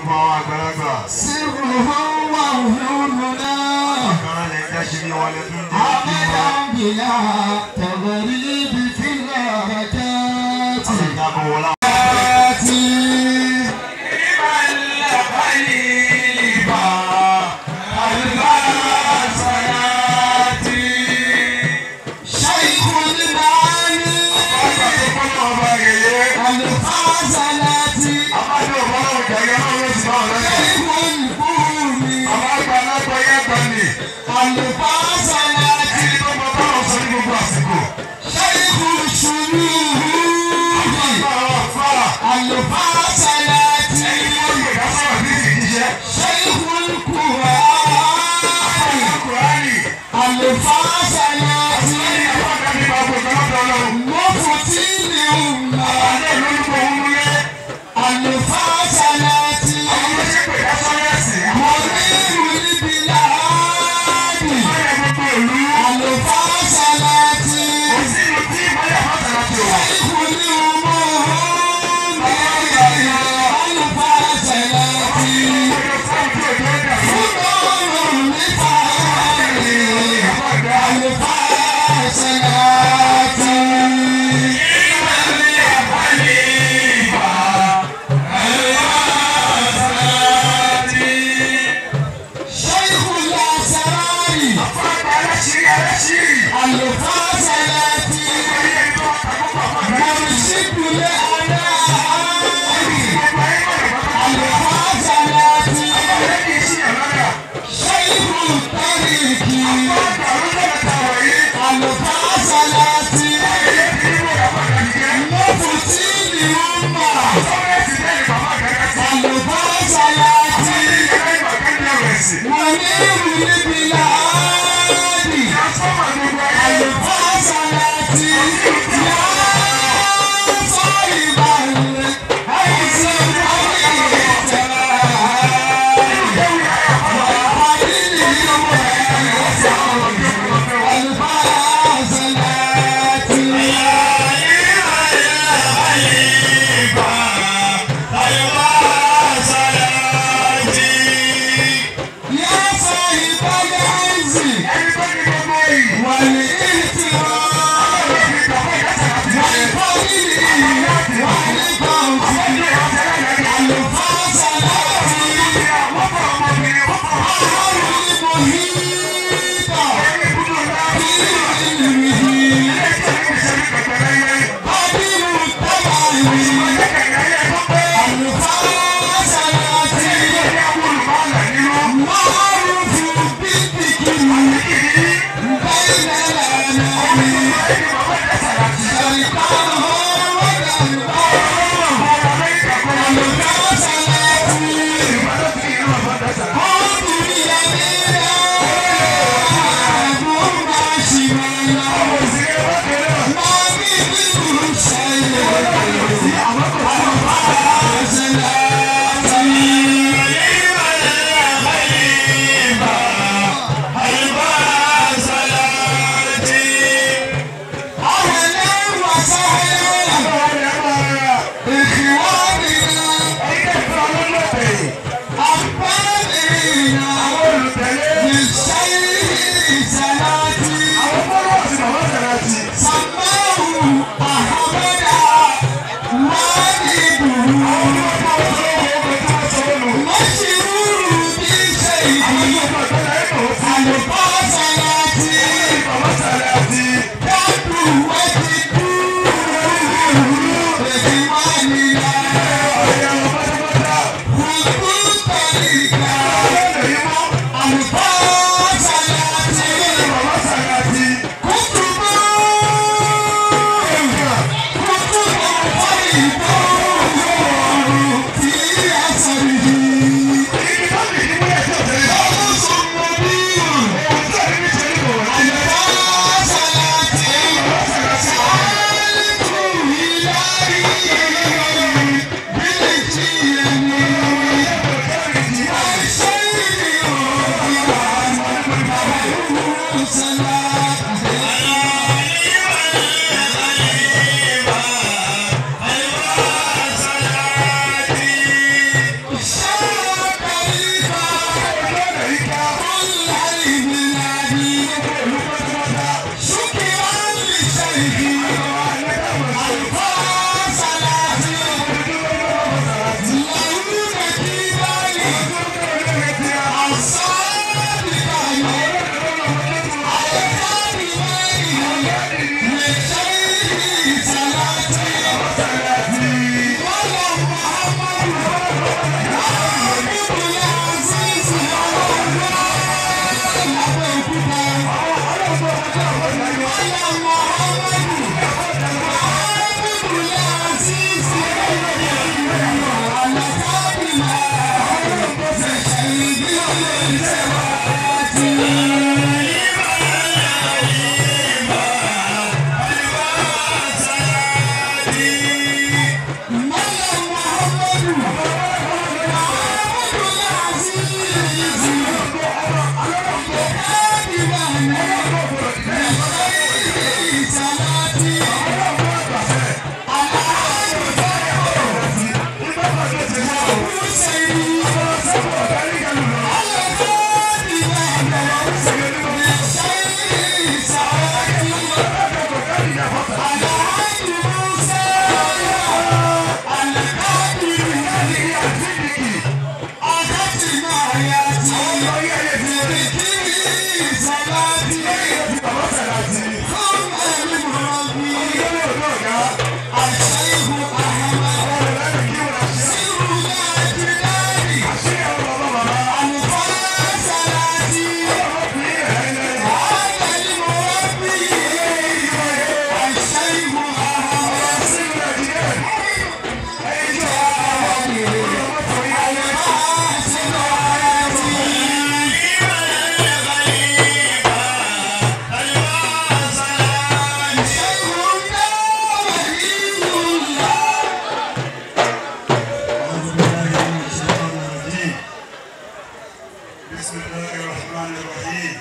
Gbogbo àwọn àgbàlagbà. سره وعيوننا Àkàrà lè dá ṣe bí wọlé tó ń jẹ́ kí أبدا wọ́n. بلا تغريب في الحركات. Ọlọ́jà kò wọlé. شيخ المعاني الفاصلات شيخ الكون الفاصلات شيخ الشيوخ الفاصلات شيخ القرآن الفاصلات مفتي الأمة الفاصلات منير البلاد الفاصلات شيخ الأمور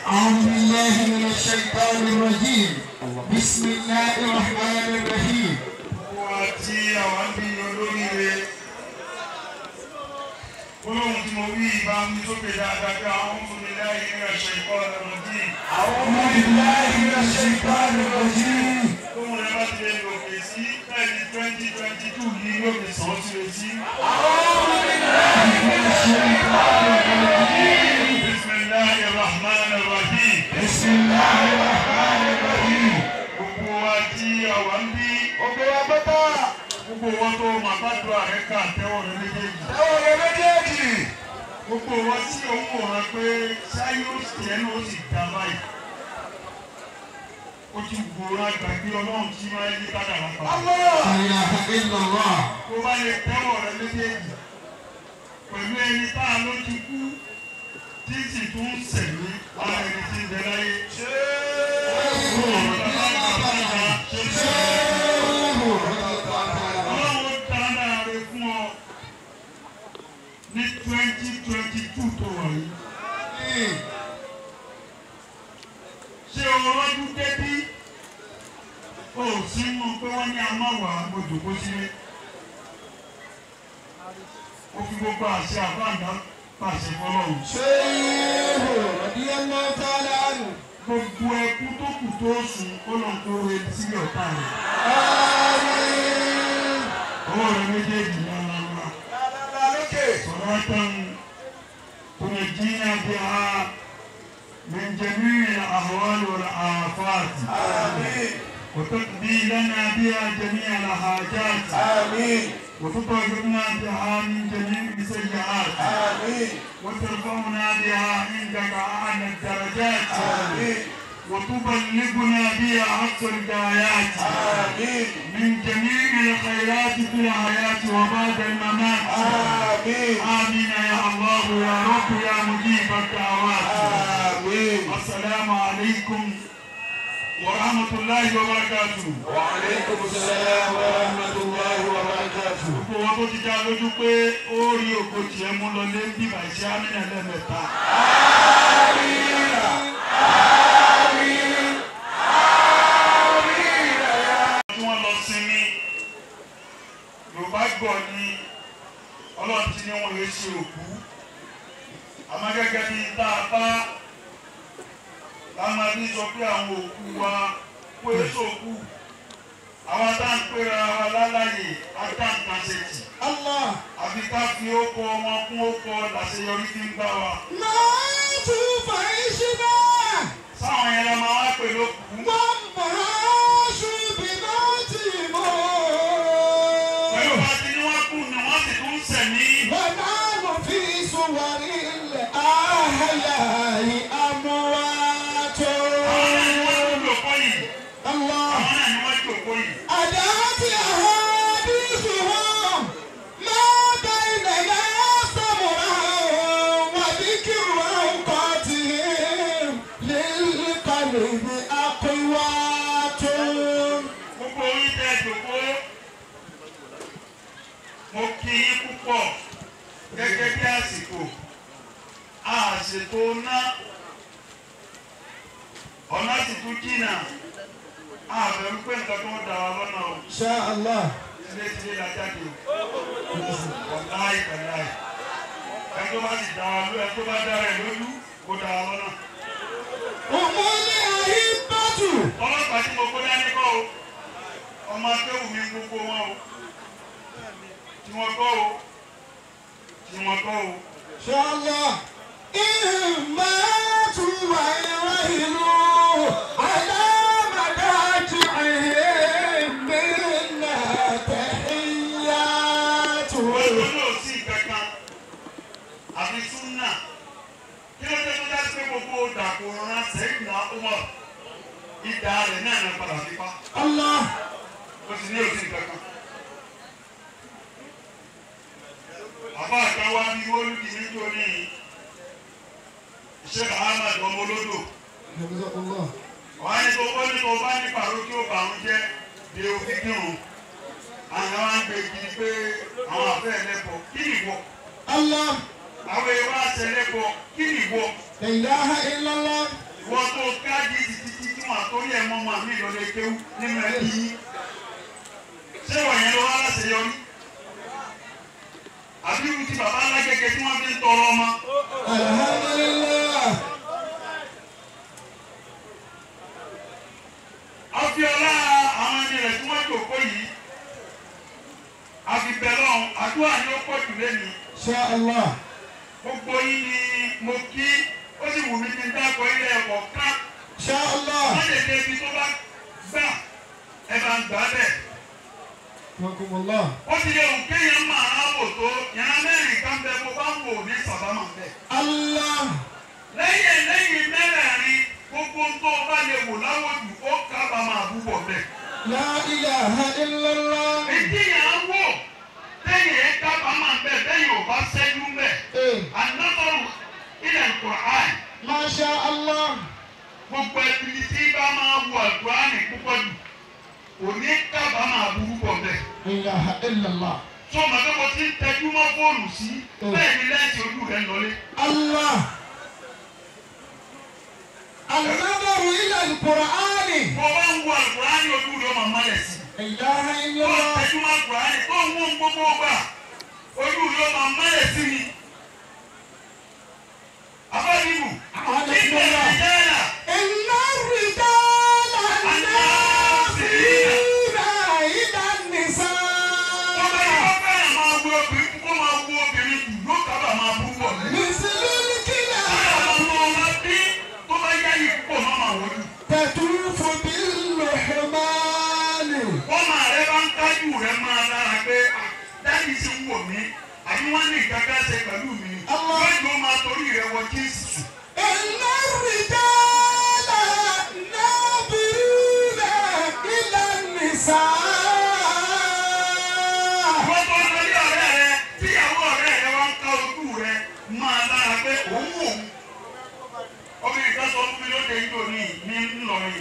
أعوذ بالله من الشيطان الرجيم. بسم الله الرحمن الرحيم. Wọ́n tí àwọn bí olóríire. Olóhùn tí mo wí bá ń sókè dáadáa pé àwọn ń fún mi láyé ní ẹ̀ṣẹ̀ ìkọ́ ọ̀rọ̀ jí. أعوذ بالله من الشيطان الرجيم. Tóun rẹ̀ bá ti lè lòkè sí ẹni 2022 yìí yóò fi sàn sí etí. أعوذ بالله من الشيطان الرجيم. Bismillahir Rahmanir Rahim. بسم الله الرحمن الرحيم. Gbogbo wa tí àwa ń bí. Gbogbo wa pátá. Gbogbo wọn tó máa bá dùn ààrẹ ká àtẹ́wọ̀ rẹ méjèèjì. Ẹ̀wọ̀n rẹ̀ méjèèjì. Gbogbo wọn tí òun wòran pé ṣáyé ó sì ẹnu ó sì dá báyìí. Ó ti wòran gbàgbé Ọlọ́run tí máa ń yí kádàrá padà. Allah. La ilaha illallah. Tó bá lè tẹ́wọ̀ rẹ méjèèjì pẹ̀lú ẹni tá a ló ti kú tí sì tún ń sẹ̀mí lára ẹni tí ń bẹ láyé. Ọlọ́run dáadáa rẹ fún ọ ní 2022 tó wà yìí. Ṣé o rọ́jú débí? O ò sí mú pé wọ́n ní a máa wà mo jòkó sílé. Ó fi gbogbo àṣẹ àbáǹdá pàṣẹ fọlọ́run. Shehu radiyallahu ta'ala anhu. Gbogbo ẹkú tó kù tó sùn ó lọ kó o sílẹ̀ ọ̀tá rẹ̀. Àmín. Ọwọ́ rẹ méjèèjì lálálá. Lálálá lókè. صلاة تنجينا بها من جميع الأهوال والآفات. Àmín. وتقضي لنا بها جميع الحاجات. Àmín. وتطهرنا بها من جميع السيئات. Àmín. وترفعنا بها عندك أعلى الدرجات. Àmín. وتبلغنا بها أقصى الغايات. Àmín. من جميع الخيرات في الحياة وبعد الممات. Àmín. آمين يا الله يا رب يا مجيب الدعوات. Àmín. السلام عليكم ورحمة الله وبركاته. Wa alaykum assalam wa rahmatullahi wa barakatuh. Gbogbo wọn tó ti dá lójú pé ó rí ògo tiẹ̀ mú lọ lé bíbà iṣẹ́ amínà lẹ́ẹ̀mẹ́ta. Àmín. Àmín. Àmín. Tí wọ́n lọ sinmi, Yorùbá gbọ́ ni Ọlọ́run ti ní wọn yóò ṣe òkú. Àmọ́ gẹ́gẹ́ bí tá a bá láwọn ní sọ pé àwọn òkú wa kó èso òkú. Àwọn tá ń pera wa láláyè adáǹkanṣe tì. Allah. Àfi ká fi ókọ wọn kún ókọ làṣeyọrí fi ń bá wa. Máa tún fàìṣíbà. Sáwọn yẹn la máa wá pè lókùú. Wọ́n máa ṣubí máa tì mọ́. Pẹ̀lú bá ti ní wọ́n kú ni wọ́n sì tún sẹ̀mí. Wọ́n máa lọ fi sùwárí ilẹ̀ àhàyà àmúwátó. Àwọn náà ni wọ́n tún jòkó yìí. Allah. Àwọn náà ni wọ́n jòkó yìí. أدات أحاديثهم ما بيننا سمرا وذكر أوقاتهم للقلب أقوات. Gbogbo orí tẹ jòkó. Mo kí yín púpọ̀. púpọ̀ gẹ́gẹ́ bí àsìkò àṣètò ná ọ̀nà sì tún jìnnà àbẹ̀rù pé nǹkan tó ń da wa lọ́nà o. Insha Allah. Tilétilé la jáde o. Wàláì wàláì. Ẹ tó bá sì da wa lójú, ẹ tó bá dára ẹ lójú, kó da wa lọ́nà. Òmùlẹ̀ àyíbátù. Ọlọ́pàá tí mo kó dání kọ́ o. Ọmọ akéwù mi gbogbo wọn o. Tí wọ́n kọ́ o. Tí wọ́n kọ́ o. Insha Allah. Ìmọ̀tù wà ẹ̀rọ ìlú. Àfi súnà kí ló dé tó dá sí pé gbogbo dàpọ̀ rán sẹ́yìn náà ó mọ̀ ìdá rẹ̀ náà ní padà fipá. Allah. Ó sì ní òsì kankan. Àbá àtàwọn bí wọ́n lù níjó ní Sheikh Ahmad ọmọ olódò. Wọ́n á ní tó wọ́n ní tó bá ní pàrọ̀ kí ó bà ń jẹ́ de òfin kírun. Àwọn á ń gbé kiri pé àwọn àfẹ́ ẹlẹ́kọ̀ọ́ kí nìwọ. Allah. Àwọn èèyàn wá ṣẹlẹ́kọ̀ọ́ kí nìwọ. La ilaha illallah. Ìwọ tó káàdì títí tí wọn àtòrí ẹ̀ mọ́ màmí ìlọlẹ̀ kéwú nínú ẹbí yín. Ṣé wọ̀nyẹn ló wá láṣeyọrí? Àbí irú ti bàbá alágẹgẹ tí wọ́n fi ń tọrọ ọmọ. Alhamdulillah. Àfiọlá àwọn ẹni rẹ̀ tí wọ́n jòkó yìí. Àfibẹ̀lọ́hún àdúrà ni ó pọ̀ jù lẹ́nu. Insha Allah. Gbogbo yín ni mo kí ó sì wù mí kí n dákọ̀ ilé ẹ̀kọ́ ká. Insha Allah. Wọ́n lè dé ibi tó bá gbà ẹ bá ń gbà bẹ́ẹ̀. Wakumullah. Ó ti lè wù kéèyàn máa wò tó yàrá mẹ́rin kan bẹ mo bá ń wò ní sàbámà bẹ́ẹ̀. Allah. Lẹ́yìn mẹ́rẹ̀ẹ̀rin gbogbo tó o bá lè wò láwòjù ó kábàámà àbúbọ̀ bẹ́ẹ̀. La ilaha illallah. Ìdí yẹn ń wò lẹ́yìn ẹ̀ kábàámà bẹ́ẹ̀ bẹ́ẹ̀ yóò bá sẹ́jú bẹ́ẹ̀. An-nazaru ila al-Qur'an. Masha Allah. Gbogbo ẹbí tí bá máa wo Al-Qur'an púpọ̀ jù òní kábàámà àbúbọ̀ bẹ́ẹ̀. La ilaha illallah. Tó o mọ̀ pé mo ti ń tẹjú mọ́ fóònù sí bẹ́ẹ̀ ni lẹ́ǹtì ojú rẹ̀ ń lọlé. Allah. An-nazaru ila al-Qur'an. Mo bá ń wo Al-Qur'an ojú rẹ̀ ọmọ mọ́lẹ̀ sí. La ilaha Tó o illallah. tẹjú mọ́ Al-Qur'an tó ń wọ́n gbogbo gbà ojú rẹ̀ ọmọ mọ́lẹ̀ sí ni. Afọ́nìbù ìgbà ìdáyà. Inna ar-rijala an-nazirina ila an-nisa. Wọ́n bá yẹ kó fẹ́ràn máa wo obìnrin kó máa wo obìnrin jù yóò kábà máa bú bọ̀ lẹ́yìn. Mislul kilab. Kódà ọmọ ọmọ bí tó bá yá yìí púpọ̀ máa máa wọ́n jù. Tatufu bil-luhmani. Wọ́n máa rẹ bá ń kájú rẹ máa lára pé dáàbì sì ń wò mí àbí wọ́n ní nǹkan ká ṣe pẹ̀lú mi. Allah. Lọ́jọ́ máa torí rẹ wọ jíǹsì sùn. Inna ar-rijala an-nazirina ila an-nisa. Wọ́n tó ń lọlé ọ̀rẹ́ rẹ tíyàwó ọ̀rẹ́ rẹ wá ń ká ojú rẹ máa lára pé òun wò ó. Obìnrin kan sọ fún mi lóde ìjọ ní ní Ńlọrin.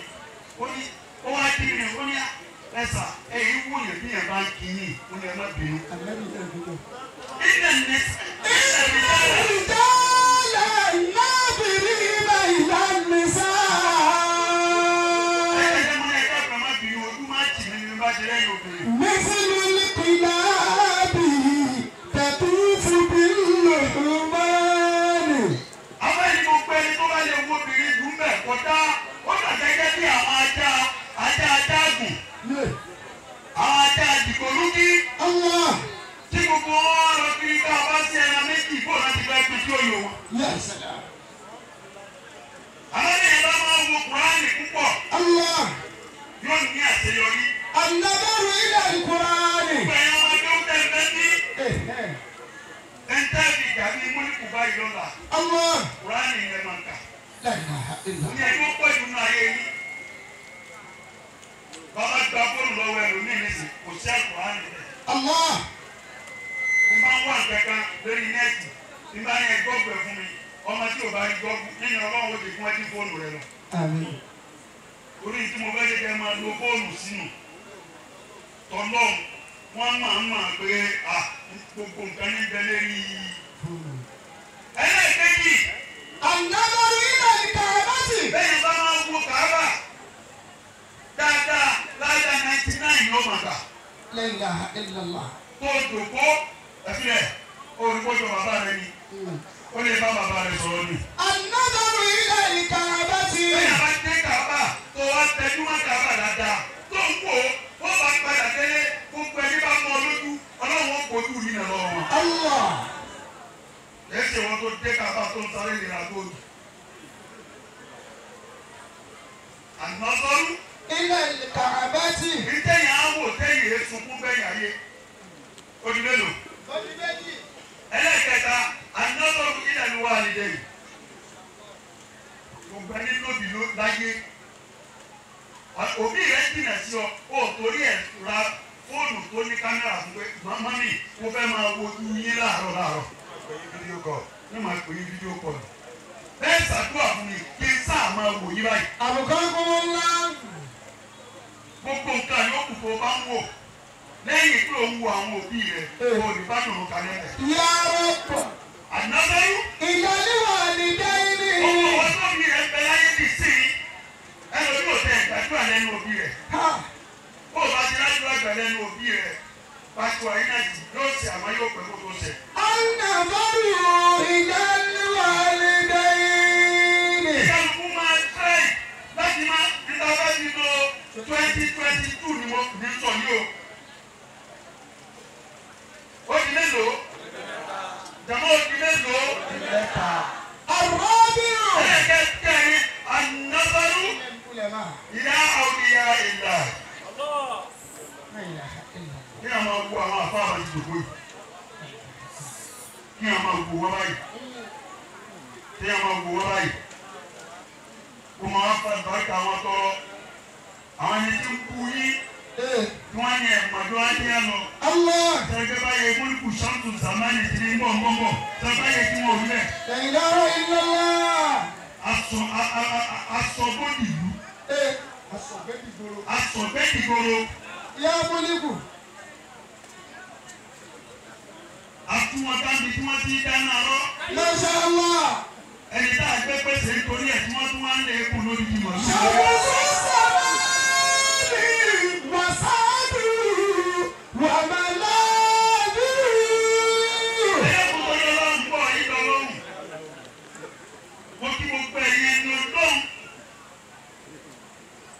Ó ní ó wá kí mi ó ní ẹ̀sà èyí wò yẹn bí yẹn bá ń kí yín ó ní ẹ má bínú. Ilẹ̀ ní ilẹ̀ ní Inna ar-rijala an-nazirina ila an-nisa. Ẹ̀jẹ̀ mọ́ ẹ̀ka kan má bínú ojú má tì mí ní bá ṣe lẹ́yìn obìnrin. Mislul kilabi tatufu bil-luhmani. Àwọn ẹni gbogbo ẹni tó bá lè wo obìnrin jù mẹ́ kọjá ó dà gẹ́gẹ́ bí àwọn ajá ajá ajágùn àwọn ajá dìgbòlúkí Allah. tí gbogbo wọn lọ kiri ká bá sí ẹran méjì bó láti fẹ́ pín tí ó yọ wọn. Ya salam. Àwọn ènìyàn bá máa ń wo Kùránì púpọ̀ Allah. yóò ní àṣeyọrí. An-nazaru ila al-Qur'ani. Gbogbo ẹ̀yàn ọmọ ẹgbẹ́ ó tẹ̀ ní ẹ̀ńtẹ́ẹ̀fì gàbí múlíkù báyìí lọ́la Allah. Kùránì yẹn máa ń kà. La ilaha illallah. Ní ẹni ó pọ̀ jù nínú ayé yìí. Bàbá gba fóònù lọ́wọ́ ẹlòmíì nísìn kò sí Àlùkùránì bẹ́ẹ̀. Allah. Mo máa ń wà kankan lórí nẹ́ẹ̀tì tí n bá ní ẹgbọ́gbù ẹ̀ fún mi ọmọ tí ò bá rí gbọ́gbù nínú Ọlọ́run ó ti fún ẹtí fóònù rẹ lọ. Àmín. Orí tí mo fẹ́ ṣe kẹ́ máa lo fóònù sínú tọ́lọ́run wọ́n máa ń máa pé à Gbogbo nǹkan ní bẹ lérí. Ẹlẹ́ẹ̀kejì. An-nazaru ila al-Ka'bati. Bẹ́ẹ̀ni bá máa ń wo Kàábà dáadáa láyà 99 ló máa gbà. La ilaha illallah. Tó o jòkó ẹ̀fílẹ̀ olùkójọ bàbá rẹ ni ó lè bá bàbá rẹ sọ̀rọ̀ ni. An-nazaru ila al-Ka'bati. Bẹ́ẹ̀ni bá dé Kàábà tó wá tẹjú mọ́ Kàábà dáadáa tó ń wò ó bá padà délé gbogbo ẹni bá mọ lójú Ọlọ́run ó kojú yìí nà lọ́wọ́ wọn. Allah. Ẹsẹ̀ wọn tó dé Kàábà tó ń sáré lè ra góòlù. An-nazaru ila al-Ka'bati. Ìtẹ̀yìn á wò tẹ̀yìn esunkún bẹ́yìn ayé. Ó di mélòó? Ó di méjì. Ẹlẹ́kẹta, an-nazaru ila al-walidayn. Gbogbo ẹni lóbi láyé. Òbí rẹ̀ jìnà sí ọ, ó torí ẹ̀ ra fóònù tó ní kámẹ́rà fún pé màmá mi mo fẹ́ máa wojú yín láàárọ̀ láàárọ̀. Fídíò kọ̀ ní màá pè é fídíò kọ̀. Bẹ́ẹ̀ ṣàdúrà fún mi kí n sáà máa wò yín báyìí. Àbùkọ́kùnmọ́lá. Gbogbo nǹkan yòókù tó bá ń wò lẹ́yìn pé òun wo àwọn òbí rẹ̀ kó o lè bá dùn kalẹ̀ rẹ̀. Ya Rabb. An-nazaru. Ila al-walidayni. Owó wọn tó bí rẹ̀ ń bẹ láyé dì sí i. Ẹlòmíì ò tẹ ìgbàdúrà lẹ́nu òbí rẹ̀. Bó o bá ti ládùúgbà gbà lẹ́nu òbí rẹ̀, pàṣẹ wàyí náà jù yóò ṣe àmọ́ yóò pẹ́ kó tó ṣe. An-nazaru ila al-walidayni. Ìkàlùkù máa tẹ́ láti máa níta bá ti lo 2022 ni mo ní sọ yìí o. Ó di mélòó? Jàmọ́ ó di mélòó? Ar-rabi'u. Ẹlẹ́kẹ̀kẹ́rin, an-nazaru ila awliya illah. Kí a máa wo àwọn àfáà bá ti dògbò yìí. Kí a máa wo wọ́n báyìí. Kí a máa wo wọ́n báyìí. Kó máa fa ìbáríkà wọn tọrọ. Àwọn ẹni tí ń kú yín tí wọ́n yẹ màdó ajé àná. Allah. Sẹ́gbẹ́ báyẹn múlùkù sọ́ọ̀tù sàmánì ti ní bọ̀m̀bọ̀m̀bọ̀. Sẹ́gbẹ́ báyẹn tí wọ́n rí bẹ́ẹ̀. La ilaha illallah. Asọ̀bọ́dì ìlú. Asọ̀bẹ́dìgboro. Ya múlùkù. Àtúwọ̀n dábì tí wọ́n ti dáná rọ́. Masha Allah. Ẹni tá a gbé pèsè nítorí ẹ̀ tí wọ́n tún wá ń lé epo lórí ìmọ̀.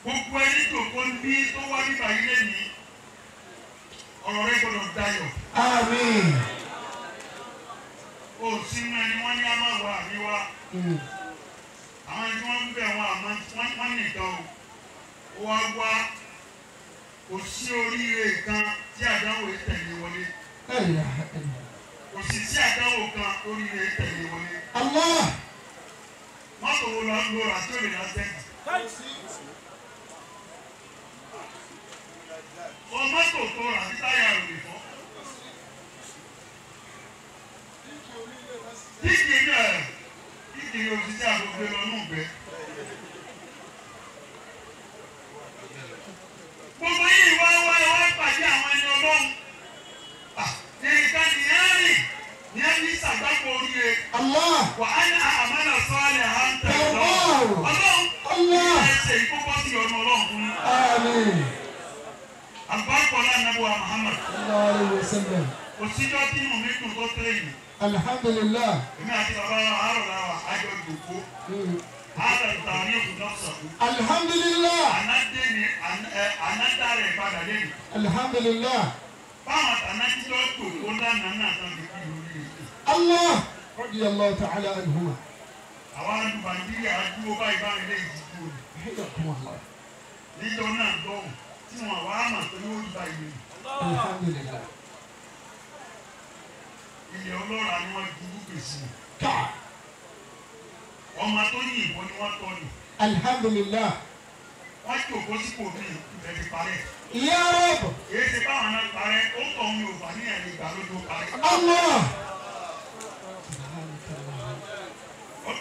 Gbogbo ẹni tó kọ́ ní tó wá nígbà yìí lẹ́yìn ọ̀rọ̀ rẹ gbọ́dọ̀ dayọ̀. Àmín. O sínú ẹni wọ́n ní a máa wọ àríwá. Àwọn ẹni wọ́n ń bẹ̀ wọn àmọ́ wọ́n nìkan o. Ó wá wá kò sí oríire kan tí àdánwò yìí tẹ̀lé wọlé. Kò sì sí àdánwò kan oríire tẹ̀lé wọlé. Allah. Mọ́tò wo lọ rà tí ó lè ra sẹ́yìn? Ọ mọ́tò tó rà sí táyà rò lè fọ́. Díkì náà díkì ní òṣìṣẹ́ àgbègbè lọ nù bẹ́ẹ̀. Gbogbo yìí wá wá wá pàdé àwọn ẹni ọlọ́run. Nìkan nìyẹn rìn ní ẹni sàgbàpọ̀ oríire. Allah. Wà á ní àmàlà sọ́ọ̀lẹ̀ à ń tẹ̀ lọ́wọ́. Ọlọ́run Allah. Ẹsẹ̀ ìkókó sí ọ̀nà ọlọ́run fún mi. Àmín. Àlùbáríkọ̀ náà wa Muhammad. Sallallahu alayhi wa sallam. Òsíjọ́ tí inú mi dùn tó tẹ́lẹ̀ yìí. Alhamdulillah. Èmi àti bàbá àárọ̀ làwà àjọ ìdòkó. Àárọ̀ ìtàrí òkú náà sọ̀kú. Alhamdulillah. Ànádé ni ànádá rẹ̀ padà lẹ́nu. Alhamdulillah. Báwọn ànájíjọ́ tòkó lánàá náà tán fi kí lórí rẹ̀. Allah. Radiyallahu ta'ala anhuma. Àwọn alùbàndírí àdúgbò báyìí báyìí lè dìbò. Hayyakumullah. Níjọ náà lọ́hùn tí wọ́n wá mà pé ó rí báyìí. Alhamdulillah. Ilẹ̀ ọlọ́ràá ni wọ́n ju gbèsè. Ká. Ọmọ tó ní ìbọn ni wọ́n tọ́ ni. Alhamdulillah. Wọ́n jòkó sípò mi ìbẹ̀ ti parẹ́. Ya Rabb. Èyí ti báwọn náà parẹ́, ó tọ̀ ń Yorùbá ní ẹ̀rí ìgbà lójú parẹ́. Allah.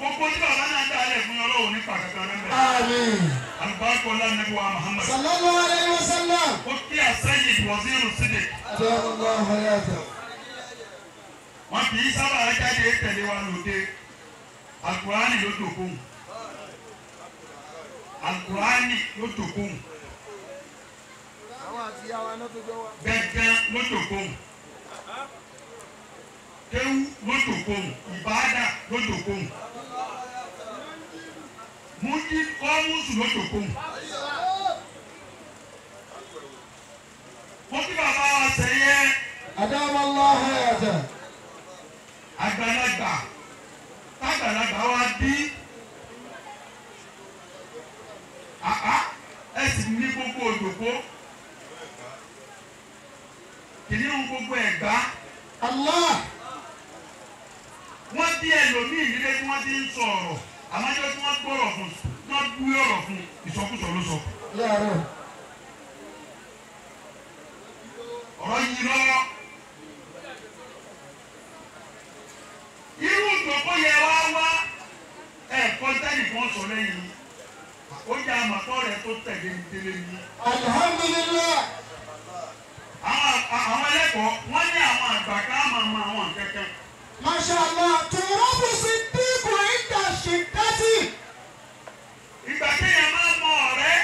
Gbogbo tí bàbá náà dá alẹ́ fún Ọlọ́run nípa kankan náà bẹ̀rẹ̀. Àmín. Alùbáríkọ̀ Ànábì wa Muhammad. Sallallahu alayhi wa sallam. Ó kí àsẹ́yìn Waziri Sidik. Adama Allahu hayatahu. Wọ́n kì í sábà jáde tẹ̀lé wa lóde. Àlùkùránì ló dòkóhùn. Àlùkùránì ló dòkóhùn. Gẹ́gẹ́ ló dòkóhùn. Kéwú ló dòkóhùn. Ìbáàdà ló dòkóhùn. Mújí kọ́mùsù ló dòkóhùn. Mo kí bàbá wa sẹ́yẹ. أدام الله حياته. Àgbàlagbà tágbàlagbà wa bí àá ẹ sì ní gbogbo òdòkó kìnìún gbogbo Ẹ̀gbá. Allah. Wọ́n bí ẹlòmíì nílé tí wọ́n ti ń sọ ọ̀rọ̀ àmọ́jọ́ tí wọ́n gbọ́rọ̀ fún wọ́n gbé ọ̀rọ̀ fún ìsọkúsọ ló sọ. يا رب. Ọ̀rọ̀ yìí lọ́wọ́. Irú ìjọba yẹ wá wá ẹ̀kọ́ tẹ́nìkan sọ lẹ́yìn ó jẹ́ àmọ̀tọ́ rẹ̀ tó tẹ̀lé ní délé ní. Alhamdulillah. Àwọn ẹlẹ́kọ̀ọ́ wọ́n ní àwọn àgbà ká máa mọ àwọn kẹ̀kẹ́. Masha Allah. Tùrọ́bù Siddiqu inda shiddati. Ìgbà téèyàn máa mọ ọ̀rẹ́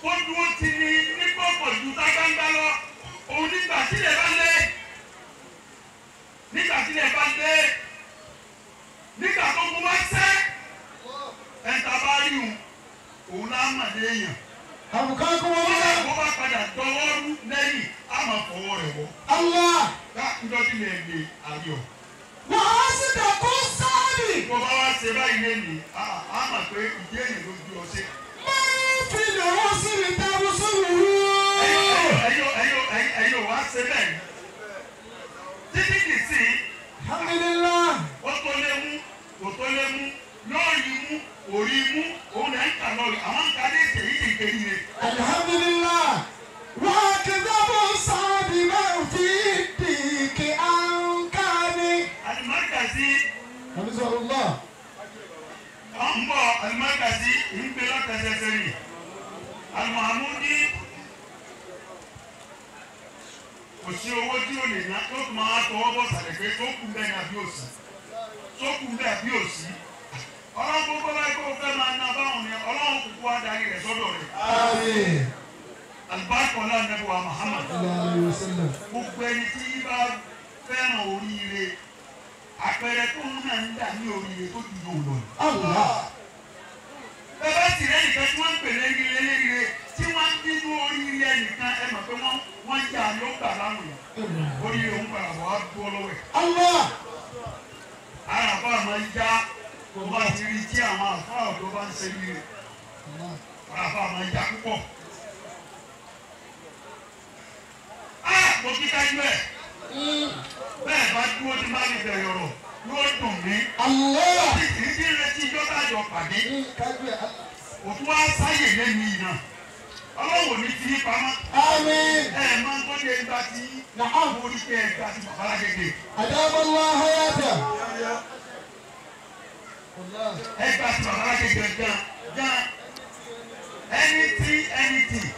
tó dúró ti ní ní kọ̀kọ̀ ju tágbáńgbá lọ òun nígbà tílẹ̀ bá lé nígbà tílẹ̀ bá lé nígbà tó kún wá sẹ́ ẹ̀ńtà bá rí òun òun lá mà léèyàn. Àbùkákùn wọn Kódà lọ. bó bá padà dọwọ́ rú lẹ́yìn á máa fọwọ́ rẹ̀ wọ́. Allah. Ká njọ́ tí lè lè àríọ̀. Wàá sì dàkú sáàbì. Bó bá wá ṣe báyìí lẹ́yìn á mà pé ìdí èyàn ló gbé ọ ṣe. Máa fi lọ́wọ́ sí mi dáwọ́ sórí. Ẹ̀yin ò wá ṣe bẹ́ẹ̀ ni. Títí kì í sìn Alhamdulillah. ó tó lé mú kò tó lé mú lórí mú òrí mú òun lẹ́ ń kà lọ́rì àwọn ń ka dé ètè yìí kì í kéde. Alhamdulillah. Wàá kìdábù sáàbì máa fi dìkì àǹkàní. Alimọ́kàsí Hafizahullah. ọ̀ ń bọ̀ alimọ́kàsí ń gbé lọ́kẹsẹsẹ rì Alimuhamudi kò sí owó tí ó lè ná tó tún máa tọwọ́ bọ̀ sàlẹ̀ pé tó kù bẹ́ẹ̀ ni àbí òsì tó kù bẹ́ẹ̀ àbí òsì ọlọ́run gbogbo báyìí kó o fẹ́ máa ná báwọn ni ọlọ́run kúkú wá darí rẹ̀ sọ́dọ̀ rẹ̀. Àmín. Alibarika ọlá nẹ́bí wa Muhammad. Sallallahu alayhi wa sallam. Gbogbo ẹni tí bá fẹ́ràn oríire àpẹẹrẹ tó ń náà ń dà ní oríire tó ju yòó lọ. Allah. Bẹ́ẹ̀ sì rẹ́ nìkan tí wọ́n ń pè léríire léríire tí wọ́n ń bínú oríire ẹnìkan ẹ mọ̀ pé wọ́n ń jà ní ó gbà láwọn yẹn. Oríire òun padà wà á dúró lọ́wọ́ ẹ̀. Allah. Ara àbá máa ń já tó bá ti rí tí àwọn àfáà ọ̀dọ́ bá ń ṣe ríire. Ara àbá máa ń já púpọ̀. Á mo kí kájú ẹ̀. Bẹ́ẹ̀ bá dúró tí má fi bẹ̀rẹ̀ ọ̀rọ̀ yóò dùn mí. Allah. Títí tí ń retí ijó tájọ pàdé. Kájú ẹ̀. Òtún wá sáyè lẹ́nu yìí náà. Ọlọ́run ò ní fi yín pamọ́. Àmín. Ẹ máa ń tó dé ẹgbà tí Na'am. orí tẹ ẹgbà tí bàbá lágége. Adama Allah hayata. Allah. Ẹgbà tí bàbá lágége gan gan. Anything anything.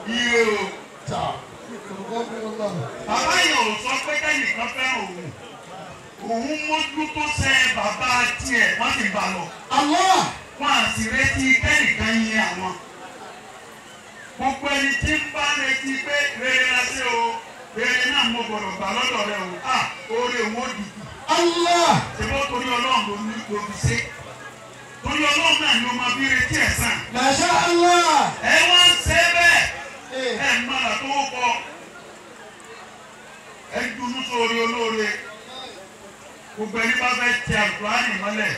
Iye o. Ta. Allah. Bàbá yẹn ò sọ pé kẹ́nìkan fẹ́ràn òun. Òun mójútó sẹ́ bàbá tiẹ̀ wọ́n sì bá lọ. Allah. Wọ́n á sì retí kẹ́nìkan yin àwọn. Gbogbo ẹni tí ń bá retí pé rere la ṣe o, rere náà mo gbọ́dọ̀ gbà lọ́dọ̀ rẹ o, à oore òun ó dìbò. Allah. Ṣé bó torí Ọlọ́run ló ní ló fi ṣe? Torí Ọlọ́run náà ni o máa fi retí ẹ̀san. Masha Allah. Ẹ wá ń ṣe bẹ́ẹ̀, Eh. ẹ ń máa tó kọ. Ẹ ń dunú sórí olóore. Gbogbo ẹni bá fẹ́ tẹ Àlùkùránì mọ́lẹ̀,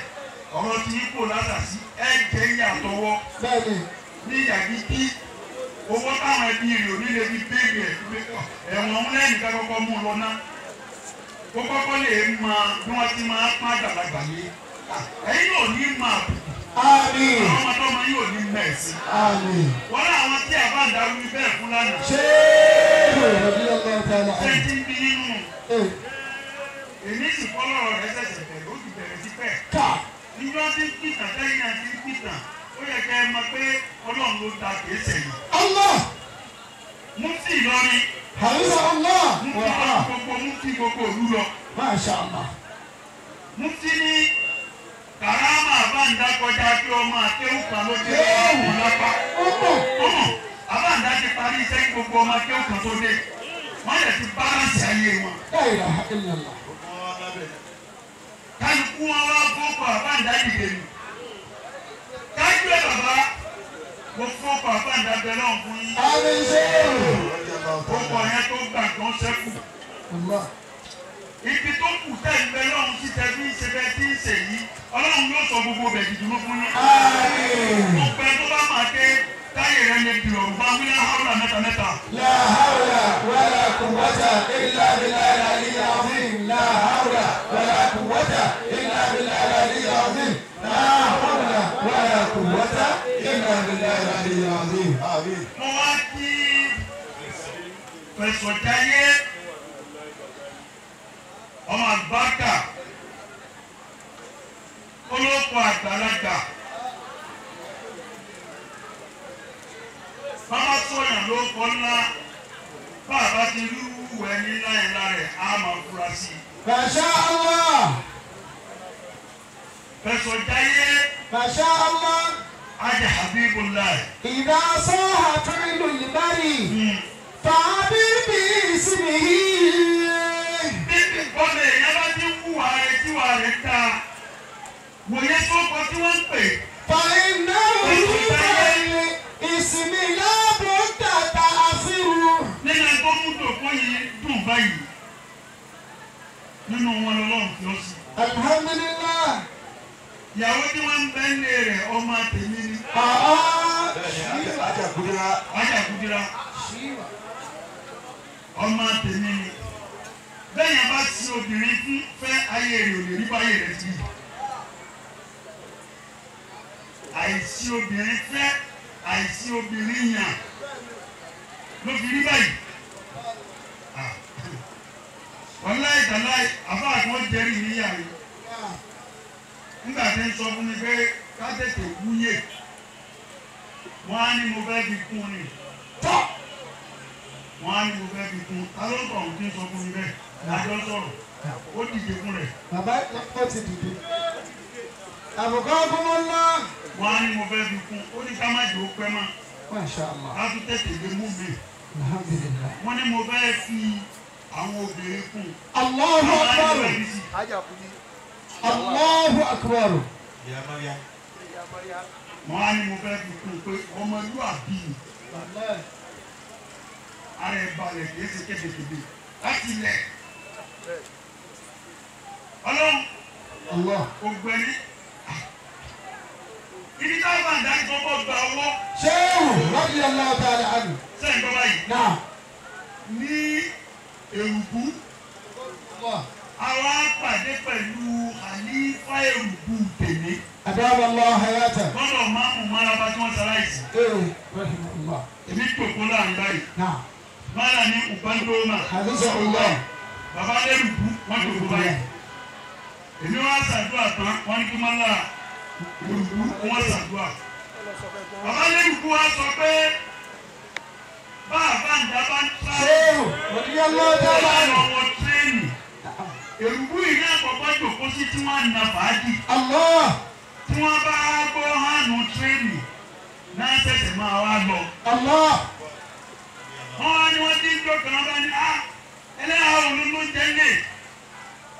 ọ̀rọ̀ tí yín kò lásàsí, ẹ jẹ́ ìyàtọ̀wọ́ Bẹ́ẹ̀ni. ní ìyàgídí owó táwọn ẹbí rẹ̀ ò ní lè fi béèrè ẹ̀wọ̀n ọ̀hún lẹ́yìn ká kọ́kọ́ mú un lọ ná kó kọ́kọ́ lè mọ bí wọ́n ti máa pọ́n àgbàlagbà yé ẹ̀yin náà ò ní mọ àbùkù Àmín. àwọn ọmọ tọ́mọ yóò ní mẹ̀sí Àmín. wọ́n láwọn tí a bá ń darú bẹ́ẹ̀ fún lánàá Ṣéèkù radiyallahu ta'ala ṣé anhu. ti ń bí nínú Eh. èmi sì fọlọ́rọ̀ rẹ̀ ṣẹ̀ṣẹ̀ bẹ̀rẹ̀ ó sì bẹ̀rẹ̀ sí pẹ̀ Ká. níjọ́ tí ń pìtàn tẹ́yìn náà ti ń pìtàn ó yẹ kẹ́ ẹ mọ̀ pé Ọlọ́run ló da kìí sẹ̀yìn. Allah. Mufti Ìlọrin Hafizahullah. Mufti mufti gbogbo òlu lọ. Masha Allah. Mufti ní karama àbáǹdá kọjá kí ọmọ akéwù kan ló dé ọmọ lápá. Ọmọ àbáǹdá ti parí iṣẹ́ kí gbogbo ọmọ akéwù kan tó dé. Wọ́n yẹ ti bálánsì ayé wọn. La ilaha illallah. Kálukú wọn wá fọ́kọ̀ àbáǹdá dìde nù. Kájú ẹ̀ bàbá mo fọ́kọ̀ àbáǹdá bẹ náà fún yín. Àmín ṣéwù. Fọ́kọ̀ yẹn tó gbà kan ṣẹ́kù. Allah. Ibi tó kù tẹ̀ ń bẹ lọ́hùn sí tẹ bí ń ṣe bẹ́ẹ̀ tí ń ṣe yìí Ọlọ́run yóò sọ gbogbo bẹ̀ dìdúró fún yín. Àmín. Gbogbo ẹ tó bá máa dé táyé rẹ lè dìrọ̀ bá wílẹ̀ háwùlà mẹ́ta mẹ́ta. La hawla wala quwwata illa billahi al-aliyyil azim. La hawla wala quwwata illa billahi al-aliyyil azim. La hawla wala quwwata illa billahi al-aliyyil azim. Àmín. Mo wá kí Fẹ̀sọ̀jáyé ọmọ àgbàkà olóko àgbàlagbà bàbá sọ̀yàn ló kọ́ ńlá bàbá ti rú ẹni ńlá yẹn lára ẹ̀ á máa fura sí i. Masha Allah. Fẹ̀sọ̀jáyé Masha Allah. Ajá Habibullah. Idha saha fi'lu al-bari fa'abir bi ismihi. Bíbí bọ́lẹ̀ èèyàn bá ti wúwa rẹ̀ tí wà rẹ̀ ta wòye tó kọ tí wọ́n ń pè. فإنه اسم لا بد تأثيره. Nínú ẹni tó mú tòkó yìí dùn báyìí nínú wọn lọ́lọ́run fi ó sí. Alhamdulillah. Ìyàwó tí wọ́n ń bẹ́ ń lé rẹ̀ ọmọ tèmi ni. Bẹ́ẹ̀ni, Ajá Kúdírá. Ajá Kúdírá ọmọ tèmi ni. Bẹ́ẹ̀ yẹn bá sí obìnrin fún fẹ́ ayé rẹ̀ ò lè rí báyé rẹ̀ sí. Àìsí obìnrin fẹ́ àìsí obìnrin yàn ló fi rí báyìí. Wàláì tàláì àbá kan jẹ́rìí níyàwó. Nígbà tí ń sọ fún mi pé ká tètè wúyè, wọ́n á ní mo fẹ́ fi kún ni. Wọ́n á ní mo fẹ́ fi kún. Ta ló ń tọ̀ ọ̀hún tí ń sọ fún mi bẹ́ẹ̀? Àjọ sọ̀rọ̀, ó dìde fún rẹ̀. Bàbá ó ti dìde. Àbùkọ́ fún wọn lọ. Wọ́n á ní mo fẹ́ fi kún. Ó ní ká má jẹ́ ó pẹ́ mọ́. Masha Allah. Ká tún tètè lè mú mi. Alhamdulillah. Wọ́n ní mo fẹ́ fi àwọn obìnrin kún. Allahu akbar. Allahu akbar. Wọ́n á ní mo fẹ́ fi kún pé ọmọlúwàbí ara ẹ̀ balẹ̀ kìí ṣe kébékébé láti lẹ̀. Ọlọ́run ògbẹ́ni ibi táwọn bá ń darí kọ́kọ́ gba ọwọ́. Ṣéwù radiyallahu ta'ala anhu. Sẹ́yìn bọ́ báyìí. Náà. Ní Èrùbú, àwa pàdé pẹ̀lú Khalifa Èrùbú tèmi. Adama Allah hayata. Lọ́dọ̀ máàmù Máraba tí wọ́n ṣaláìsí. Rahimahullah. Èmi tòkó láàrin báyìí. Náà. Mọ́là ní Ubandoma. Hafizahullah. Bàbá lẹ́rùbú wọ́n tòkó báyìí. Èmi wá ṣàdúrà tán, wọ́n ní kí mọ́là Èrùbú wọ́n ṣàdúrà. Bàbá lẹ́rùbú wá sọ pé bá ń dábàá ń sá. Ṣéwù radiyallahu ta'ala anhu. Ọwọ́ tírẹ́nì. Èrùbú yìí náà kọ́kọ́ jòkó sí tí wọ́n á na fàájì. Allah. Tí wọ́n bá gbọ́ hànú tírẹ́nì náà ṣẹ̀ṣẹ̀ máa wá lọ. Allah. Wọ́n wá ní wọ́n ti ń jókòó náà bá ní á ẹlẹ́yà òun ló ń jẹ́ lé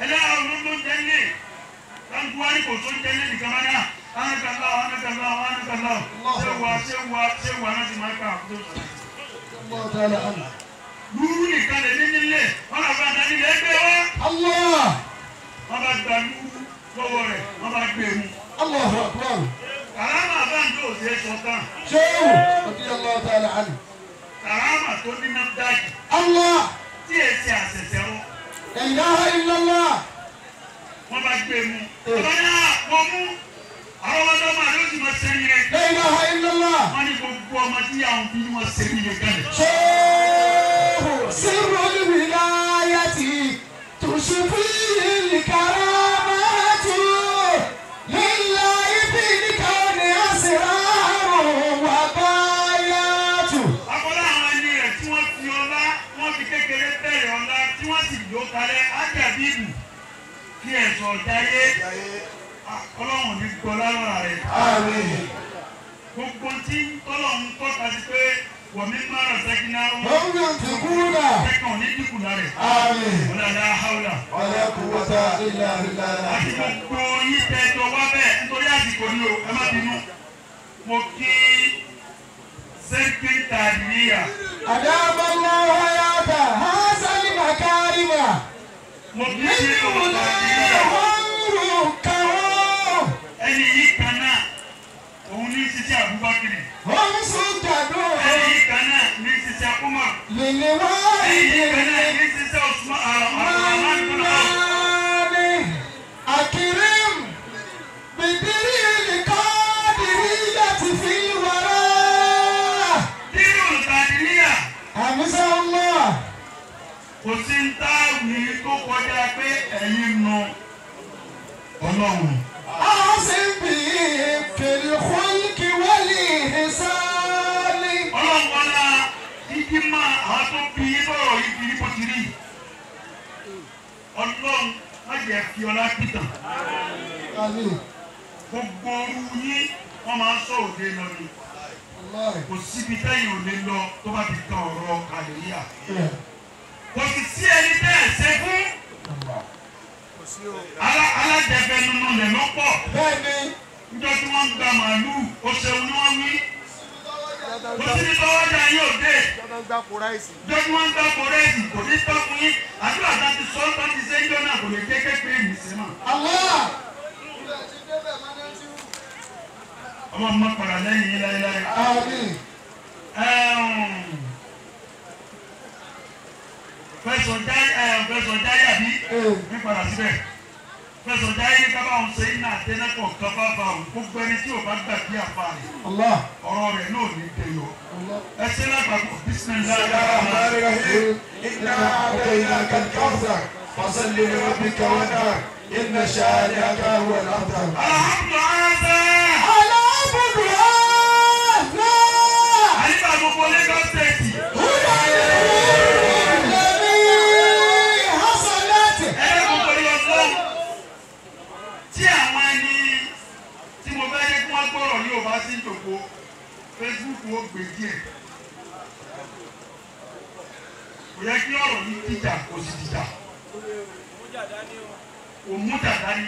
ẹlẹ́yà òun ló ń jẹ́ lé láǹkú wá ní kò tó ń jẹ́ lé nìkan bá ní à ánàkàlá ánàkàlá ánàkàlá ṣé wà ṣé wà ṣé wà náà ti máa ká àkókò sọ̀rọ̀. Allah ta'ala anhu. Lúrú nìkan lè ní nílé wọ́n lọ bá dání lé gbé wá. Allah. Wọ́n bá gba lúrú lọ́wọ́ rẹ̀ wọ́n bá gbé mu. Allahu akbar. Kàrámà bá ń tó òṣèré sọ tán. Ṣéwù radiyallahu ta'ala anhu. Kàrámà tó ní náfdáàkì. Allah. Tí èsì àṣẹ̀ṣẹ̀ rọ. La ilaha illallah. Wọ́n bá gbé mu. Bàbá náà wọ́n mú àwọn ọmọdé ọmọ àdó sì máa ṣẹ́yìn rẹ̀. La ilaha illallah. Wọ́n ní gbogbo ọmọ tí àwọn bí wọ́n ṣẹ́yìn rẹ̀ kalẹ̀. Ṣéwù sirrul wilayati tushfil karamatu lillahi fil kawni asraru wa bayatu. Akọ́lá àwọn ẹni rẹ̀ tí wọ́n fi ọlá wọ́n fi Kí ẹ̀sọ̀ jáyé ọlọ́run ní gbọ́ lára rẹ̀. Àmín. Gbogbo tí tọ́lọ́run tọ́ka sí pé wọ̀mí mara sẹ́kínà Wọ́n yóò ti kú náà. kẹ́kọ̀ọ́ ní dínkù lára rẹ̀. Àmín. Wala hawla. Wala quwwata illa billah. Àti gbogbo yín tẹ́jọ wá bẹ́ẹ̀ nítorí àsìkò ni o, ẹ má bínú. Mo kí sẹ́kítà níyà. أدام الله حياته هذا المكارم Mo kí sẹ́kítà níyà. منهم ركعوا Ẹni yìí kan náà, òun ní ṣiṣẹ́ Abubakar. هم سجدوا Ẹni yìí kan náà ní ṣiṣẹ́ Umar. Ẹni yìí kan náà للوالد ní ṣiṣẹ́ Usman Abdulrahman bin Auf. منان أكرم بدري القادرية في الوراء Dírò Kàdíríyà حمزة الله kò sí ń táwì tó kọjá pé ẹ̀yin nu Ọlọ́run. أحسن به في الخلق والإحسان Ọlọ́run wọlá kíkí máa àwọn tó bí yín bọ̀rọ̀ yìí kiri bó ti rí. Ọlọ́run má jẹ́ fi ọlá pìtàn. آمين Gbogbo ooru yín wọ́n máa ń sọ òde lọ ni. الله Kò síbi tẹ́yìn ò lè lọ tó bá ti kan ọ̀rọ̀ Kàdíríyà. Kò sì sí ẹni bẹ́ẹ̀ ṣe fún. Alájẹfẹ́ nínú rẹ̀ ló pọ̀. Bẹ́ẹ̀ni Níjọ́ tí wọ́n ń gba màálùú, ó ṣeun ni wọ́n wí. Kò síbi tọ́wọ́jà yóò dé. Jọ́ tí wọ́n ń gba kórẹ́ẹ̀sì kò ní tọ́ fún yín. Àdúrà tá ti sọ tá ti ṣe ń jọ́ náà kò lè jẹ́ kékeré mi sí mọ́. Allah Ọlọ́run má padà lẹ́yìn yín láéláé. آمين Fẹsọ̀ jáyé àbí ní padà síbẹ̀. Fẹsọ̀ jáyé ní kábà òun ṣe iná àtẹnẹ́kọ̀ kan bá ba òun gbogbo ẹni tí ò bá gbàgbé àfa rẹ̀. Allah Ọ̀rọ̀ rẹ̀ náà ní dayọ̀. Allah Ẹ ṣe lápapọ̀ bísímilláhi الرحمن الرحيم. إنا أعطيناك الكوثر فصل لربك وانحر إن شانئك هو الأبتر. Alhamdulilayi. العبد هذا Àyíká gbogbo Lagos State. هو الذي حصلت Ẹ̀rọ gbogbo yọ fún. Tí àwọn ẹni tí mo fẹ́ jẹ́ kí wọ́n gbọ́rọ̀ yóò bá sí ìjòkó, Facebook ó gbé díẹ̀. Kò yẹ kí ọ̀rọ̀ yìí dìjà kò sì dìjà. Kò mú dàda ní.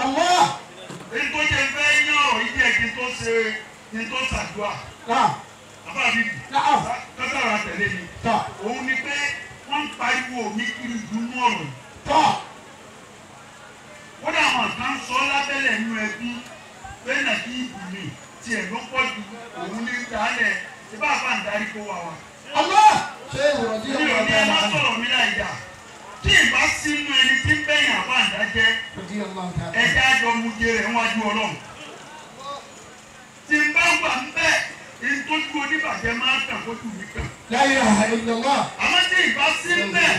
الله Èyí tó jẹ́ fẹ́ yín ọ̀rọ̀ yìí díẹ̀ kí n tó ṣe kí n tó ṣàdúrà. نعم Bàbá mi نعم kọ́sàrà tẹ̀lé mi. طب Òun ni pé wọ́n ń pariwo mi kiri ìdùnnú ọ̀rọ̀ yìí. طب Ó dà àwọn kan sọ lábẹ́lẹ̀ nínú ẹbí pé nàbí ìbù mi tiẹ̀ ló pọ̀ ju òun ní dálẹ̀ ìbá àbá ń darí kó wa wa. الله شيخ رضي Mi ò الله ní ẹ má تعالى عنه sọ̀rọ̀ mi láì dà. Tí ìbá sínú ẹni tí ń bẹ̀yìn àbá ń dájẹ́ رضي الله تعالى ẹja àjọ muje rẹ̀ wájú Ọlọ́run. Tí n bá wà ń bẹ̀ ìtọ́jú oníbàjẹ́ máa ń tàn kójú mi kàn. لا إله إلا الله Àmọ́ tí ìbá sí ń bẹ̀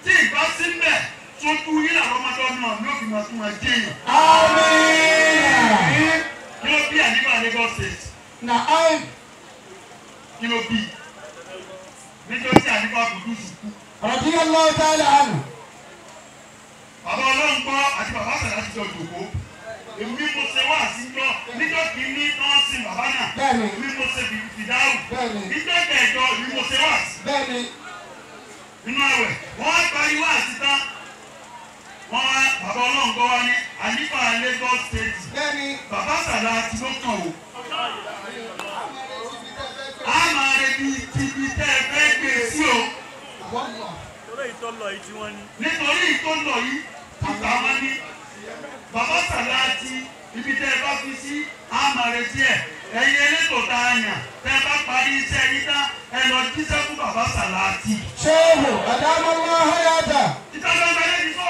tí ìbá sí ń bẹ̀ sójú yín làwọn ọmọdé náà ní òfin máa tún máa jẹ́ èèyàn. آمين Kí ló bí àníbà Lagos State? نعم Kí ló bí? Nítorí tí àníbà Kùdùsù kú. رضي الله تعالى عنه Bàbá Ọlọ́run gbọ́ àti bàbá Sàlá ti jọ jòkó. Èmi mo ṣe wá àtijọ́ níjọ́ kìíní náà sin bàbá náà. Bẹ́ẹ̀ni. Èmi mo ṣe fìdáhùn. Bẹ́ẹ̀ni. Níjọ́ kẹjọ èmi mo ṣe wá sí. بني Nínú àwẹ̀, wọ́n á parí wá sí tán. Wọ́n wá bàbá Ọlọ́run gbọ́ wá ní àníbà Lagos State. بني Bàbá Sàlá ti ló kàn o. A máa retí ibi tẹ́ ẹ fẹ́ gbé sí o. والله Nítorí ìtọ́lọ̀ yìí títà wọn ní bàbá Sàlá ti ibi tẹ́ ẹ bá fi sí a máa retí ẹ̀. Ẹ̀yin elétò tá a yàn tẹ́ ẹ bá parí iṣẹ́ yín tán ẹ lọ jíṣẹ́ fún bàbá Sàlá ti. شيخ أدام الله حياته Ìta gbangba lẹ́ni sọ.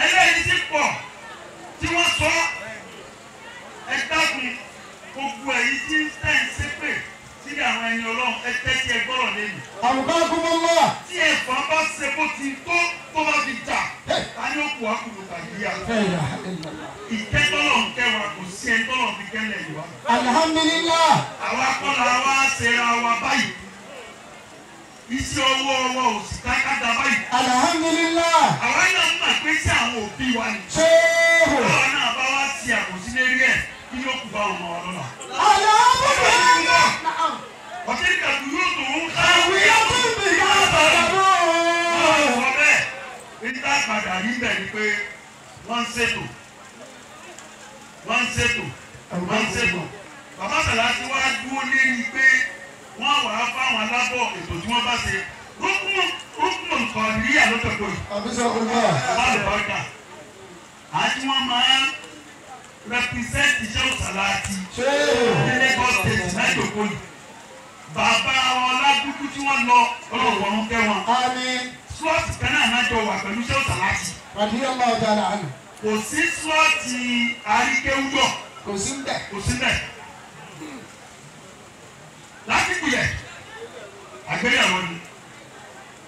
Ẹlẹ́yìí ti pọ̀ tí wọ́n sọ ẹ dákun gbogbo ẹ̀yin tí ń tẹ̀ ń ṣépè sílẹ̀ àwọn ẹni Ọlọ́run ẹ tẹ́tí ẹ gbọ́rọ̀ lẹ́nu. أبقاكم الله Tí ẹ̀fọn bá ṣe bó ti tó tó bá fi jà ta ni ó kù á kùnú tàbí yá. لا إله إلا الله Ìkẹ́ tọ́lọ̀ ń kẹwàá kò sí ẹni tọ́lọ̀ fi kẹ́lẹ̀ yìí wá. الحمد لله Àwa kọ́la wa ṣera wa báyìí. Iṣẹ́ ọwọ́ wa ò sì kákàdá báyìí. الحمد wa ni. Ṣéhù. Báwa náà bá wá sí àkòsí lérí ẹ̀ kí ló kù bá ọmọ wa lọ́la. Àlàáfíà. Ọtí kàdú yóò tó ń ká. Àwíyá tó ń bì ká bàbá. Sọ bẹ́ẹ̀ níta padà rí bẹ́ẹ̀ ni pé wọ́n ń ṣètò wọ́n ń ṣètò wọ́n ń ṣètò. Bàbá Sàlá ti wá dúró lérí pé wọ́n wà á fáwọn alábọ̀ ètò tí wọ́n bá ṣe. Rúkúmù kọ̀ọ̀dìríyà ló tẹ̀ kóyì. Àbísọ̀ olúwa. Bàbá àlùbáríkà. Àti wọ́n máa ń rẹpísẹ́ǹtì Ṣéhù Sàláàtì ní Lagos State láìdòkó yìí. Bàbá Ọlágúdú tí wọ́n lọ ọlọ́wọ́ ọ̀run kẹ́ wọn. Àmín. Slọ́ọ̀tì kan náà náà jọ wà pẹ̀lú Ṣéhù Sàláàtì. Radiyallahu ta'ala anhu. Kò sí slọ́ọ̀tì àríkéwúdọ̀. Kò sí ń bẹ̀. Kò sí ń bẹ̀. Lásìkò yẹ, àgbéyàwó ni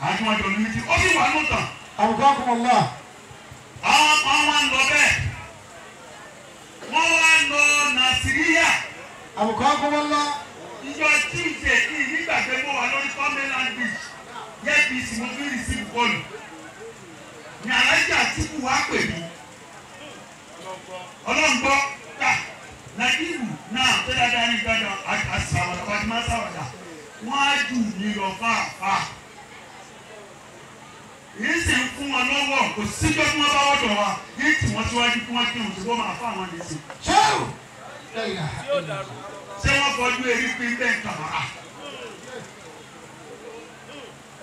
àti wọn jọ ní mítí ó sì wà lóòótọ́. Àbùkọ́kùnmọ́lá. Àwọn kan wá ń lọ bẹ́ẹ̀. Wọ́n wá ń lọ Nàìjíríà. Àbùkọ́kùnmọ́lá. Ìjọ Tuesday kí nígbà pé mo wà lórí Cumberland Beach yẹ́pìsì mo fi rìsíìfù kọlù. Ní Alájà Àtìkù wá pè mí. Ọlọ́ngbọ́ ká Nàìjíríà náà tó dáadáa ní gbàdá àṣàwàdà wájú máa ṣàwàdà. Wọ́n á jù mí lọ fáfáà. Yìí sì ń fún wọn lọ́wọ́ kò síjọ́ tí wọ́n bá wọ́dọ̀ wa yìí tì wọ́n síwájú kí wọ́n kírun sí wọ́n máa fún àwọn nìyí. Ṣéwù. Ṣé wọ́n fọjú erí pín bẹ́ẹ̀ kàmárà?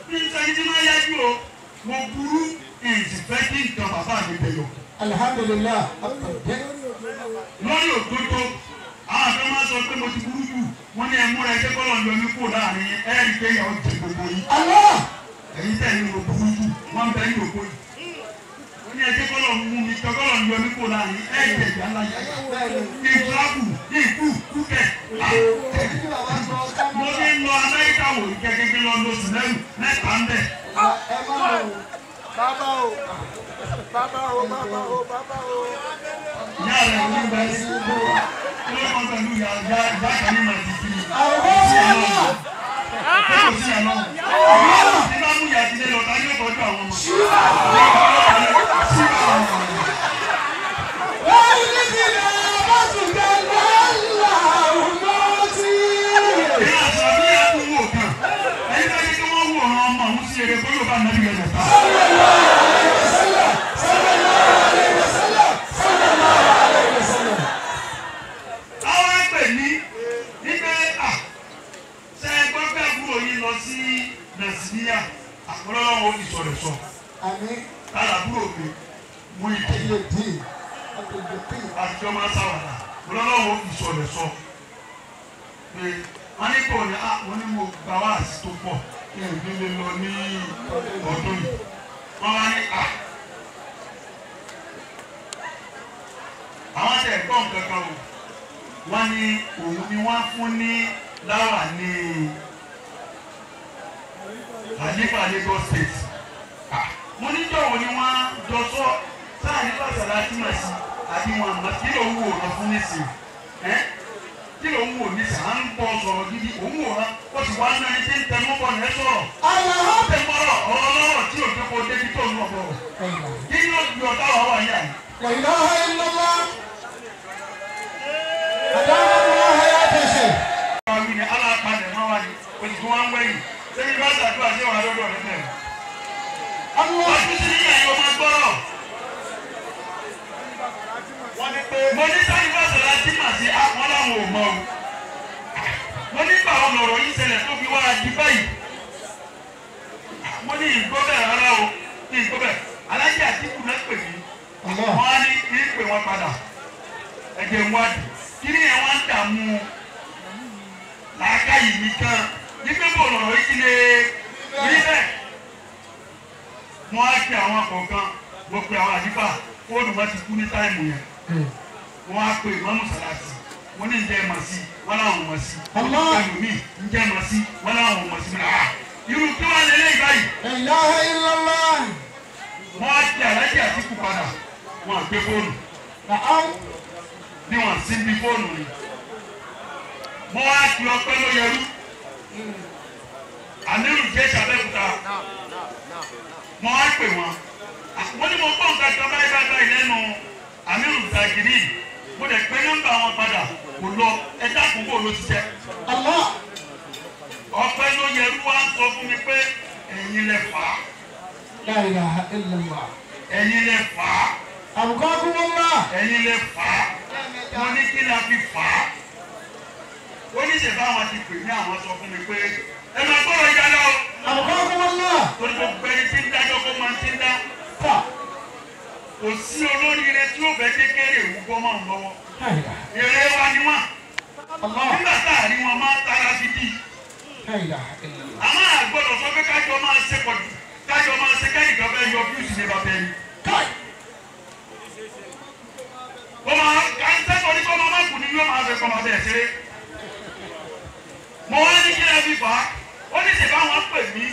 Bí n sẹ́yìn tí máa yájú o, mo burú ìsì fẹ́ kí nǹkan bàbá mi bẹ̀yọ̀. Alhamdulillah. Lórí òdodo, àwọn kan máa sọ pé mo ti burú jù, wọ́n ní ẹ múra ẹgbẹ́ kọ́lọ̀ ń yọ mí kúrò láàrin ẹ̀rí pé ìyàwó jẹ gbogbo yìí. Allah. Ẹ̀yin tẹ̀ ní mo burú jù, wọ́n ń bẹ ní òkú yìí. Wọ́n ní ẹjẹ́ kọ́lọ̀ mú mi tọ́ kọ́lọ̀ ń yọ mí kúrò láàrin ẹ̀jẹ̀ ìyá ńlá yá. Ìtúrákù ìkú kúkẹ̀. Mo ní lọ Amẹ́ríkà wò gẹ́gẹ́ lọ lóṣù lẹ́rù mẹ́ta ń bẹ̀. Bàbá o, bàbá o, bàbá o, bàbá o. Ìyá rẹ̀ ò ní bẹ sí kí ló kàn pẹ̀lú ìyá ìyá kan ní màá ti kiri. Kò sí àná. Ní bá mú ìyá ìdílé lọ, ta ni yóò tọ́jú àwọn ọmọ? Ìyá àti àbí ìyá kú wò kàn. Ẹni bá yẹ kí wọ́n wò ràn ọmọ òun sí eré kó yóò bá nàbí yẹn lọ. Àwọn ẹgbẹ́ mi wípé à ṣe é gbọ́ pé àbúrò yín lọ sí Nàìjíríà àkọlọ́lọ́wọ́ ìsọ̀rọ̀ sọ. Àmín. Lára àbúrò mi mú ìdí àtijọ́ máa sáwàdà ọlọ́lọ́wọ́ ìsọ̀rọ̀ sọ. Pé wọ́n ní kò ní à wọ́n ní mo gbà wá àti tó pọ̀ kí n ní lè lọ ní ọdún yìí. Wọ́n wá ní à. Àwọn tẹ̀ gbọ́ nǹkan kan o. Wọ́n ní òun ni wọ́n fún ní láwà ní Àlífà Lagos State. Mo ní jọ̀wọ́ ni wọ́n jọ sọ sáà ní Sàlátì mà sí àbí wọn àmọ́ kí ló ń wò rán fún nísìn? Kí ló ń wò nísìn? À ń bọ̀ sọ̀rọ̀ gidi òun wò rán ó sì wá ní ẹni tí ń tẹnu bọ̀ ní ẹ sọ̀rọ̀. Ó tẹ mọ́rọ̀ ọ̀rọ̀ lọ́rọ̀ tí ò jókòó débi tó ń lọ bọ̀rọ̀. Kí ni ó di ọ̀tá wa wà yà yìí? La ilaha illallah. Adama hayata Sheikh. Àwọn ni alápalẹ̀ máa wà ní oṣù tí wọ́n ń wẹ̀yìn. Ṣé bá ṣàdúrà sí wàá lọ́dọ̀ rẹ̀ bẹ̀rẹ̀? Allah. Ọdún sí ní ẹ̀yọ́ máa gbọ́rọ̀. Mo ní sáré bá Sàlátì mà sí àwọn làwọn ò mọ̀ o. Mo ní bá àwọn ọ̀rọ̀ yìí ṣẹlẹ̀ tó fi wá di báyìí. Mo ní ìgbọ́ bẹ̀ rárá o, ní ìgbọ́ bẹ̀. Alájà Àtìkù náà pè mí. Wọ́n á ní kí n pè wọ́n padà. Ẹ̀jẹ̀ ń wádìí. Kí ni ẹ̀ wá ń dààmú làákàyè mi kan? Nígbà bò lọ̀rọ̀ yìí ti lè rí bẹ́ẹ̀. Mo á pe àwọn kọ̀ọ̀kan, mo pe àwọn àdìfà, fóònù wọn ti kú ní táìmù yẹn. Wọ́n á pe Ìmáàmù Sàlátì, wọ́n ní ǹjẹ́ mọ̀ sí, wọ́n láwọn mọ̀ sí. Ẹlòmíì ǹjẹ́ mọ̀ sí, wọ́n láwọn mọ̀ sí. Irú kí wọ́n lè lé ìbáyìí. La ilaha illallah. Wọ́n á pe Aláàjì Àtìkù padà, wọ́n á gbé fóònù. Bí wọ́n sì ń bí fóònù ni. Mo wá pe ọpẹ́ ló yẹrú. Àmírù jẹ́ Ṣàbẹ́kúta. Mo wá pè wọ́n. Wọ́n ní mo gbọ́ nǹkan kan báyìí báyìí báyìí lẹ́nu Amiru Zagiri. Mo dẹ̀ pé nọ́mbà wọn padà kò lọ ẹ dákun bò ló ti jẹ́. Allah. Ọpẹ́ ló yẹrú wá ń sọ fún mi pé ẹ̀yin lẹ fà á. La ilaha illallah. Ẹ̀yin lẹ fà á. Abqakumullah. Ẹ̀yin lẹ fà á. Mo ní kí la fi fà á. Ó ní ṣe báwọn ti pè ní àwọn sọ fún mi pé ẹ máa gbọ́dọ̀ ìjà lọ. Abqakumullah. Torí gbogbo ẹni tí ń dájọ́ kó máa ti ń dá. Tọ́. Kò sí olóríire tí ó fẹ́ kékeré ìwú gbọ́ mọ́ òun lọ́wọ́. La ilaha. Èrè wa ni wọ́n. Allah. Nígbà tá a rí wọn máa tara sí bí. La ilaha illallah. Àmọ́ àgbọ̀dọ̀ sọ pé kájọ máa ṣe pọ̀jù kájọ máa ṣe kẹ́nìkan fẹ́ yọ fíùsì ní bàbá ẹni. Kai. Ó máa ká ń sẹ́kọ̀ọ́ ní kó máa má kù ní yóò máa fẹ́ kọ́ máa bẹ̀rẹ̀ ṣeré. Mo wá ní kí ẹ fi fà á. Ó ní ṣèbá wọn pè mí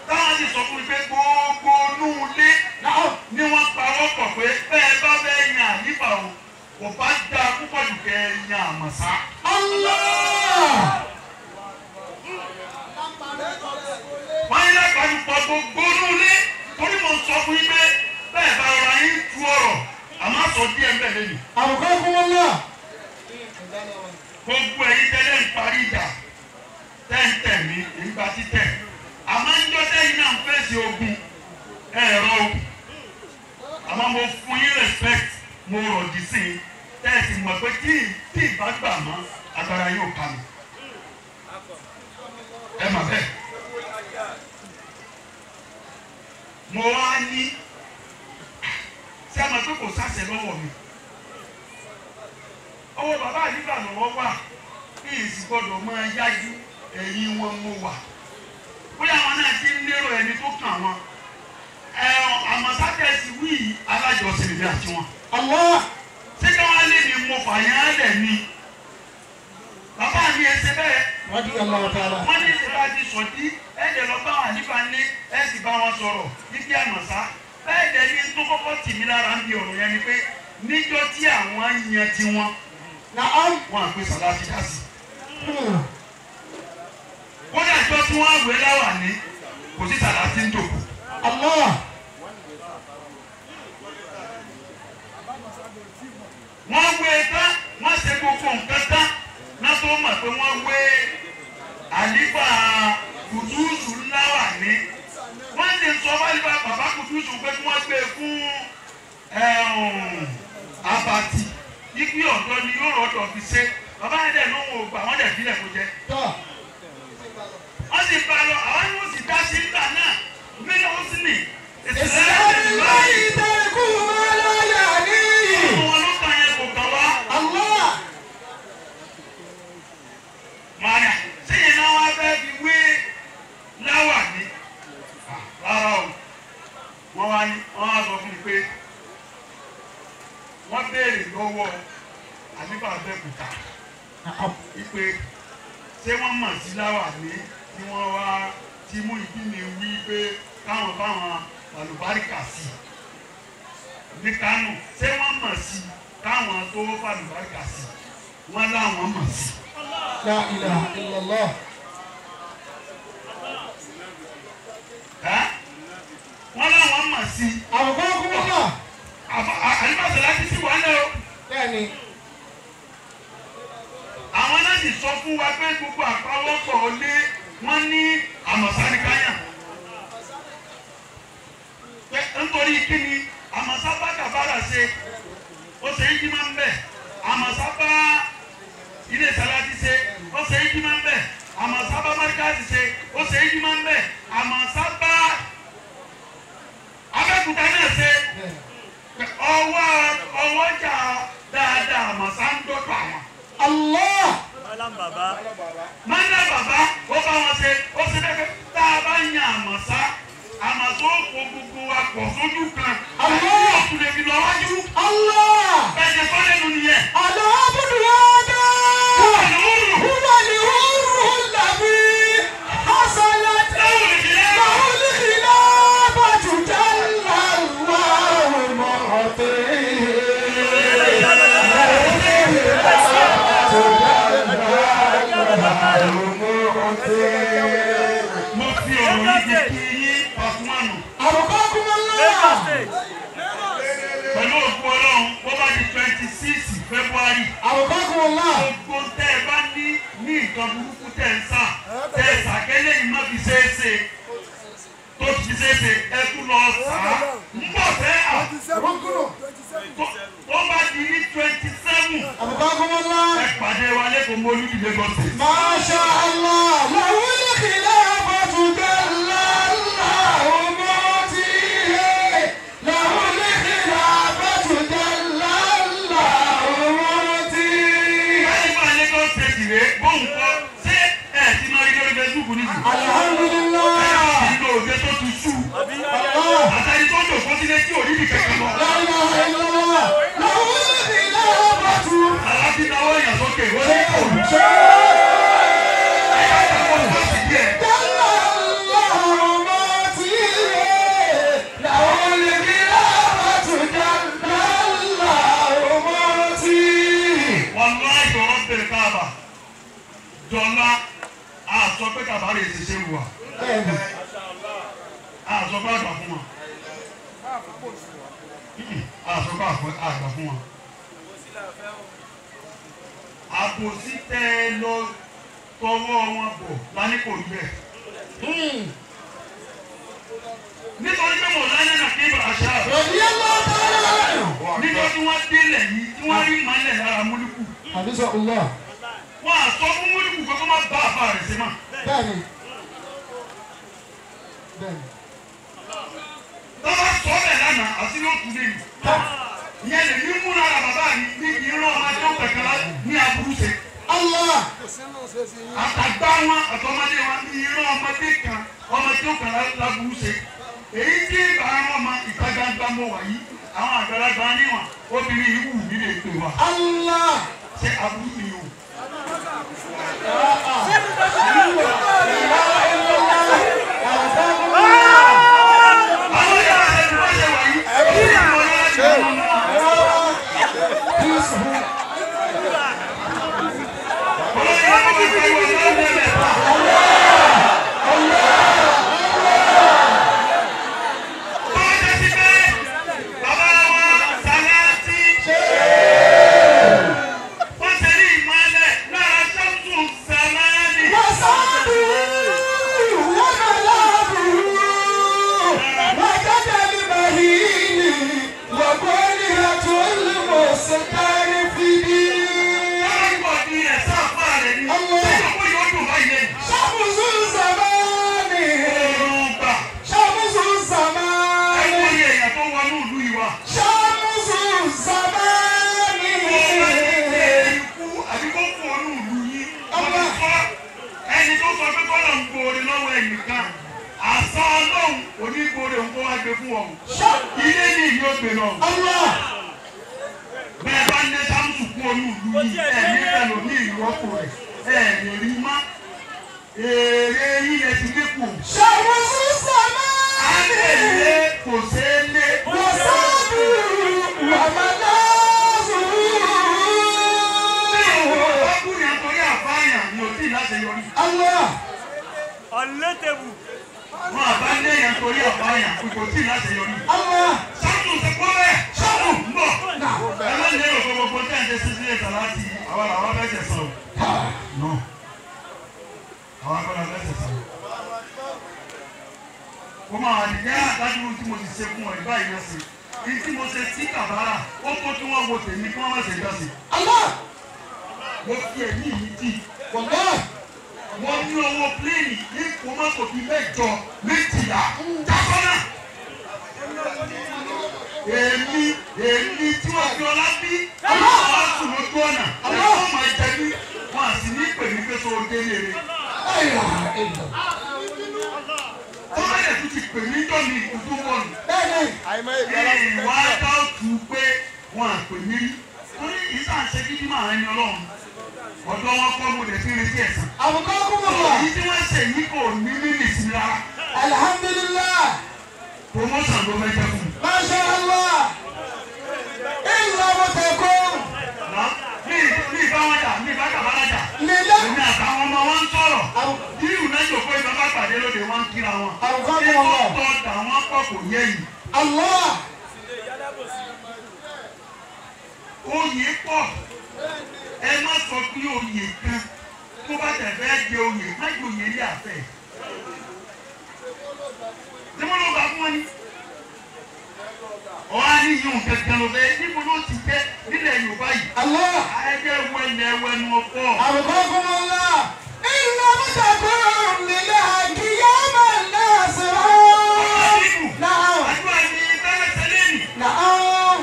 táwọn sì sọ fún mi pé gbogbo inú ilé Na'am. ni wọ́n parọ́ pọ̀ pé bẹ́ẹ̀ bá fẹ́ yan àyífà o kò bá dáa púpọ̀ jù kẹ́ ẹ yan àmọ̀sá. Allah. Wọ́n ní lápapọ̀ gbogbo inú ilé torí mo sọ fún yín pé bẹ́ẹ̀ bá rọra yín tu ọ̀rọ̀ àmọ́ sọ díẹ̀ ń bẹ̀ lẹ́yìn. Abqakumullah. Gbogbo ẹ̀yin tẹ́lẹ̀ ń parí ìjà tẹ́ǹtẹ̀ mi ìgbà títẹ̀ àmọ́ ń jọ́ tẹ́yìn náà ń fèsì ogun ẹ̀rọ o àmọ́ mo fún yín respect mo rọ̀dí sí i tẹ́ẹ̀sì mọ̀ pé tí ìbá gbà mọ́ agbára yóò pa mi ẹ mà bẹ́ẹ̀. Mo wá ní ṣé a mọ̀ pé kò sáṣẹ lọ́wọ́ mi ọwọ́ bàbá àdìgbà lọ́wọ́ wà bí èsì gbọ́dọ̀ máa yájú ẹ̀yìn wọn mo wà bóyá àwọn náà ti ń lérò ẹni tó kàn wọn àmọ̀sátẹ́sì wí alájọsìn ìlú àti wọn. Allah. Ṣé kí wọ́n lé ní mo fàyàn lẹ̀ ni bàbá mi ẹ ṣe bẹ́ẹ̀ Radiyallahu ta'ala. wọ́n ní ìṣèlú àti sọ̀dí ẹ̀jẹ̀ lọ bá wọn àdìgbà ní ẹ̀ sì bá wọn sọ̀rọ̀ níbi àmọ̀sá bẹ́ẹ̀ dẹ̀ ní tó kọ́kọ́ tì mí lára ń bi ọ̀rọ̀ yẹn ni pé níjọ́ tí àwọn yan tiwọn Na'am. wọn àpè sàláàtì dá sí. Kódà ìjọ tí wọ́n àwẹ̀ láwà ní kò sí sàláàtì ń tòkù. Allah. Wọ́n wé tán wọ́n ṣe gbogbo nǹkan tán náà tó mọ̀ pé wọ́n wé àlífà kùdùsù láwà ní. Wọ́n sì ń sọ wálífà bàbá kùdùsù pé kí wọ́n gbé fún àbàtì ibi ọ̀dọ́ ni yóò rọ̀dọ̀ fi ṣe bàbá yẹn dẹ̀ ló ń wò gbà wọ́n dẹ̀ bílẹ̀ kó jẹ́. Tọ́. Wọ́n sì bá lọ àwọn yóò sì dá sí nígbà náà mílíọ̀nù ó sì nì. Ìsìlámù tariku ma la ya'nihi. Wọn ló kàn yẹn kò kàn wá. Allah. Màdà sẹ́yìn náà wá fẹ́ fi wé láwà ní. Rárá o, wọ́n wá ní wọ́n wá sọ fún mi pé wọ́n béèrè lọ́wọ́ àlífà Abẹ́òkúta Na'am. wípé ṣé wọ́n mọ̀ sí láwà ní tí wọ́n wá tí mú ìbí mi wí pé káwọn báwọn àlùbáríkà sí ní Kánò ṣé wọ́n mọ̀ sí káwọn tó fàlùbáríkà sí wọ́n láwọn mọ̀ sí. La ilaha illallah. Ẹ́ wọ́n láwọn mọ̀ sí Abqakumullah. àlùbáṣe láti sí wàhálà o. Bẹ́ẹ̀ni. Àwọn náà sì sọ fún wa pé gbogbo àpawọ́pọ̀ lé wọ́n ní àmọ̀sá ní káyà. Pé nítorí kí ni àmọ̀sá bá kàbára ṣe ó ṣe é jí máa ń bẹ̀ àmọ̀sá bá ilé sàláàtì ṣe ó ṣe é jí máa ń bẹ̀ àmọ̀sá bá márikàsì ṣe ó ṣe é jí máa ń bẹ̀ àmọ̀sá bá Abẹ́òkúta náà ṣe Bẹ́ẹ̀ni. ọwọ́ ọwọ́jà dáadáa àmọ̀sá ń dọ́dọ̀ àwọn. Allah. Mọ́ndà bàbá ó bá wọn ṣe ó ṣe bẹ́ẹ̀ tá a bá yan àmọ̀sá àmọ̀sá ó kó gbogbo wa pọ̀ sójú kan. Allah. Yóò tún lè fi lọ wájú. Allah. Bẹ́ẹ̀ ṣe sọ lẹ́nu nìyẹn. Al-abdu hada. Huwa al-hurru. Huwa al-hurru alladhi hasalat Láwùn ìṣẹ̀lẹ̀. lahu al-khilafatu jalla Allahu mu'tihi. Mo fi ọ̀rọ̀ yìí fi kí yín Pàtúmánù. Abqakumullah. Pẹ̀lú òkú Ọlọ́run, bó bá di 26 February. Gbogbo tẹ́ ẹ bá ní ní nǹkan burúkú tẹ́ ń sà tẹ́ ẹ sàkẹ́lẹ́ yìí má fi ṣeéṣe tó fi ṣeéṣe ẹ tún lọ sà á ń bọ̀ fẹ́ à. Tó bá di ní 27. Ẹ pàdé wa lẹ́kọ̀ọ́ mọ́ olúbi Lagos State. Masha Allah, làwọn khilafatu jalla Allahu mu'tihi. Làwọn khilafatu jalla Allahu mu'tihi. Báyìí Lagos State rèé bóun kọ́ ṣé ẹ ti máa rí lórí Facebook nísìnyí. Alhamdulillah. Ẹ ti lo òde tó ti sú. Àtàrí tó ń lò fún sílé tí ò ní ìkẹ̀kẹ́ lọ. La ilaha illallah. Làwọn khilafatu. Àlàáfíà náwó èèyàn sókè wọ́n ní kò ní. Jalla Allahu mu'tihi. Làwọn khilafatu jalla Allahu mu'tihi. Wàláhì ọ̀rọ̀ bẹ̀rẹ̀ káàbà dọ̀la àsọ pé kàbá rè ṣe ṣe wà àsọ pé àgbà fún wa àsọ pé àgbà fún wa. Àbòsí tẹ́ ẹ lọ tọwọ́ wọn bọ̀ lání kò rí bẹ́ẹ̀. Nítorí pé mọ̀lánà náà kí ibà ṣá. Nítorí tí wọ́n délẹ̀ yìí tí wọ́n rí màálẹ̀ lára múlùkù. Wọ́n á sọ fún múlùkù pé kó má bá àfa rẹ̀ ṣe mọ́. Tọ́ba sọ bẹ́ẹ̀ lánàá àti yóò tún lé mi. Ìyẹn lè ní múra ara bàbá mi ní ìran ọmọdé òkèkèrè ní aburú ṣe. Àtàgbà wọn àtọmọdé wọn ní ìran ọmọdé kan ọmọdé òkèkèrè láburú ṣe. Èyí tí ìbára ọmọ ìta gbangba mọ wà yìí àwọn àgbàlagbà níwọ̀n obìnrin yìí wù mí lè pè wá. Ṣé aburú mi o? Àwọn yàrá ẹ̀ ló ṣe wà yìí. Kí ni mo yára ti mọ̀ mọ́? Ilé ní ìlú ògbè lọ. Bẹ́ẹ̀ bá ní Sámsù kú olú ìlú yìí, ẹ̀mí pẹ̀lú ní ìrọ́pò rẹ̀, ẹ̀ lè rí má. Èrè ilẹ̀ ti dínkù. Ṣàmùsù sàmánì. A lè lé kò ṣeé lé. Wàsáàbù wàmánàzù. Bí òun bá kú ní àtọ́rí àfáàyàn ni ò tí ì láṣeyọrí. Allah. Ọ̀lẹ́tẹ̀bù. Wọn àbá lé yẹn torí àfáàyàn kò tí ì láṣeyọrí. Allah. Sámsù ti kọ́ bẹ́ẹ̀. Sámsù ń bọ̀. Ẹ má lérò pé gbogbo tẹ́ ẹ̀ ń ṣe sílé sàláàtì àwa làwọn fẹ́ tẹ̀sán o. No. Àwọn akọ́lá fẹ́ tẹ̀sán o. Mo máa ní yá dájú tí mo ti ṣe fún ọ ìgbà yìí lọ sí. Ní tí mo ṣe sí kàbárà, ó tó kí wọ́n wo tèmi kí wọ́n má ṣe gbà sí. Allah. Mo fi ẹ̀mí mi dì. Wallah. Mo ní owó pléènì ní kò má kò fi mẹ́jọ méjìlá. Jákọ́nà. Èmi èmi tí wọ́n fi ọlá bí. Àwọn wá sùn lójú ọ̀nà. Àwọn máa jẹ mí. Wọ́n á sì ní pè mí pé sọ délé rẹ̀. Tọ́lá yẹn tún ti pè mí jọ mi ìkútú bọ̀nù. Ìwà dáòtú pé wọ́n á pè mí rí. Torí ìsà ń ṣe kíkí máa ń yan Ọlọ́run. Ọ̀dọ́ wọn kọ́ mo dẹ̀ sí retí ẹ̀sán. Àbùkọ́ kúmọ̀ wà. Èyí tí wọ́n ṣe yìí kò ní mímì sí rárá. Alhamdulillah. Promotion ló fẹ́ jẹ́ fún mi. Masha Allah. Ìlà mọ̀tẹ̀kùn. Mi ìbá wọn jà, mi ìbá kàbára jà. Lílá. Èmi àtàwọn ọmọ wọn ń sọ̀rọ̀. Irú náà jòkó ìbá bá pàdé lóde wọn ń kíra wọn. Àbùkọ́ kúmọ̀ wà. Ìtọ́ tọ́ dà wọ́n pọ̀ kò yẹ yìí. Allah. Oyè pọ̀, ẹ má sọ pé oyè kan tó bá tẹ̀ fẹ́ jẹ oyè má jẹ oyè ilé àfẹ́. Ṣé wọ́n ló bá fún wọn ni? Ọ̀hán ní ìyóhùn kankan ló fẹ́ níbo ló ti jẹ́ nílẹ̀ Yorùbá yìí. Allah. Ẹgbẹ́ wẹlẹ̀ wẹnu ọkọ̀. Àbùkọ́kùnmọ́lá. Iná mọ́tàkùn nílẹ̀ àkíyàmọ̀ náà sọ̀rọ̀. Náà. Àdúrà ni bẹ́ẹ̀ tẹ́lẹ̀ nì. Náà.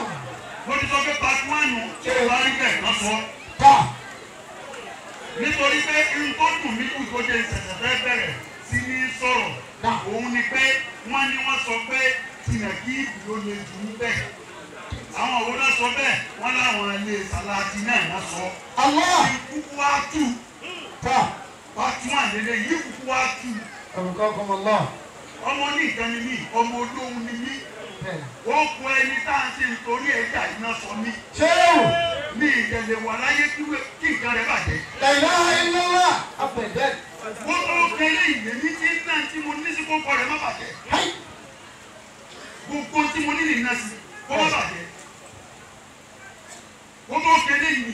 Mo ti sọ pé part one ṣé o bá rí bẹ́ẹ̀ kan sọ. Tọ́. Nítorí pé n tó dùn mí kù tó jẹ́ ìṣẹ̀ṣẹ̀ fẹ́ bẹ̀rẹ̀ sí ní sọ̀rọ̀. Òun ni pé wọ́n ní wọ́n sọ pé tìǹkì ló lè jù ú bẹ́ẹ̀. Àwọn òun náà sọ bẹ́ẹ̀ wọ́n láwọn ilé sàláàtì náà náà sọ. Allah. Kúkú wá tù. Tọ́. Part one lélẹ̀ yìí kúkú wá tù. Àbùkọ́kùnmọ́lá. Ọmọ ní ìkan ni mí, ọmọ olóhùn ni mí. Ó kọ ẹni tá à ń ṣe nítorí ẹja iná sọ mí. Ṣé o? Mi ìjẹ̀lẹ̀ wà láyé kí nǹkan rẹ̀ bàjẹ́. La ilaha illallah. Abẹ̀dẹ̀. Wọ́n tó kéré ìyẹ̀mí tí náà tí mo ní sí kókó rẹ̀ má bàjẹ́. Gbogbo tí mo ní nìyẹn sí kó má bàjẹ́. Wọ́n tó kéré yìí.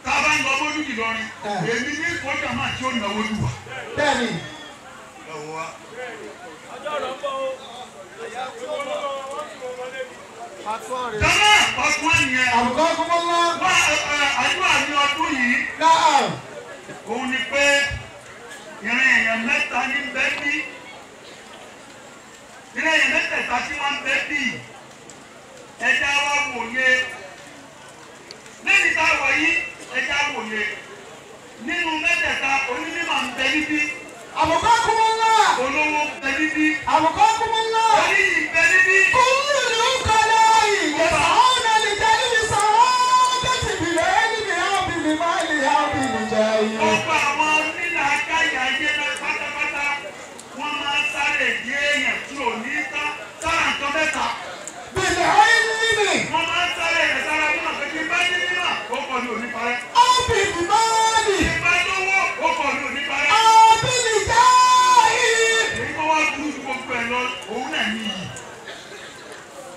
Tá a bá ń lọ bójú Ìlọrin, èmi ní kọjá máa tí ó náwó lù wá. Bẹ́ẹ̀ni. Jọba ọkùnrin yẹn. Àbùkọ́kùnmọ́lá. Wá àdúrà ní ọdún yìí. Náà. Òun ni pé ìrìn èèyàn mẹ́ta ní bẹ́ẹ̀ bí. Ìrìn èèyàn mẹ́tẹ̀ẹ̀ta tí wọ́n ń bẹ́ẹ̀ bí. Ẹja wa wòye. Lẹ́yìn tá a wọ̀ yìí, ẹja wòye. Nínú mẹ́tẹ̀ẹ̀ta, onímọ̀ ń bẹ níbí. Àbùkọ́kùnmọ́lá. Olówó ń bẹ níbí. Àbùkọ́kùnmọ́lá. Oníyì ń bẹ níbí. Gbogbo àwọn onílàákàyà ayé náà pátápátá wọ́n máa ń sáré ìdí èèyàn tí ò ní tán sára nǹkan mẹ́ta. Bìlẹ̀ ẹ́lìmì. Wọ́n máa ń sáré rẹ̀ sára mímọ̀ pé kí n bá ní mímọ̀ ó kọ̀ ní òní parẹ́. Ábìlì máàlì. Kí n bá lówó ó kọ̀ ní òní parẹ́. Ábìlì jáì. Èyí tó wá burú ju gbogbo ẹ̀ lọ òun náà ní iyì.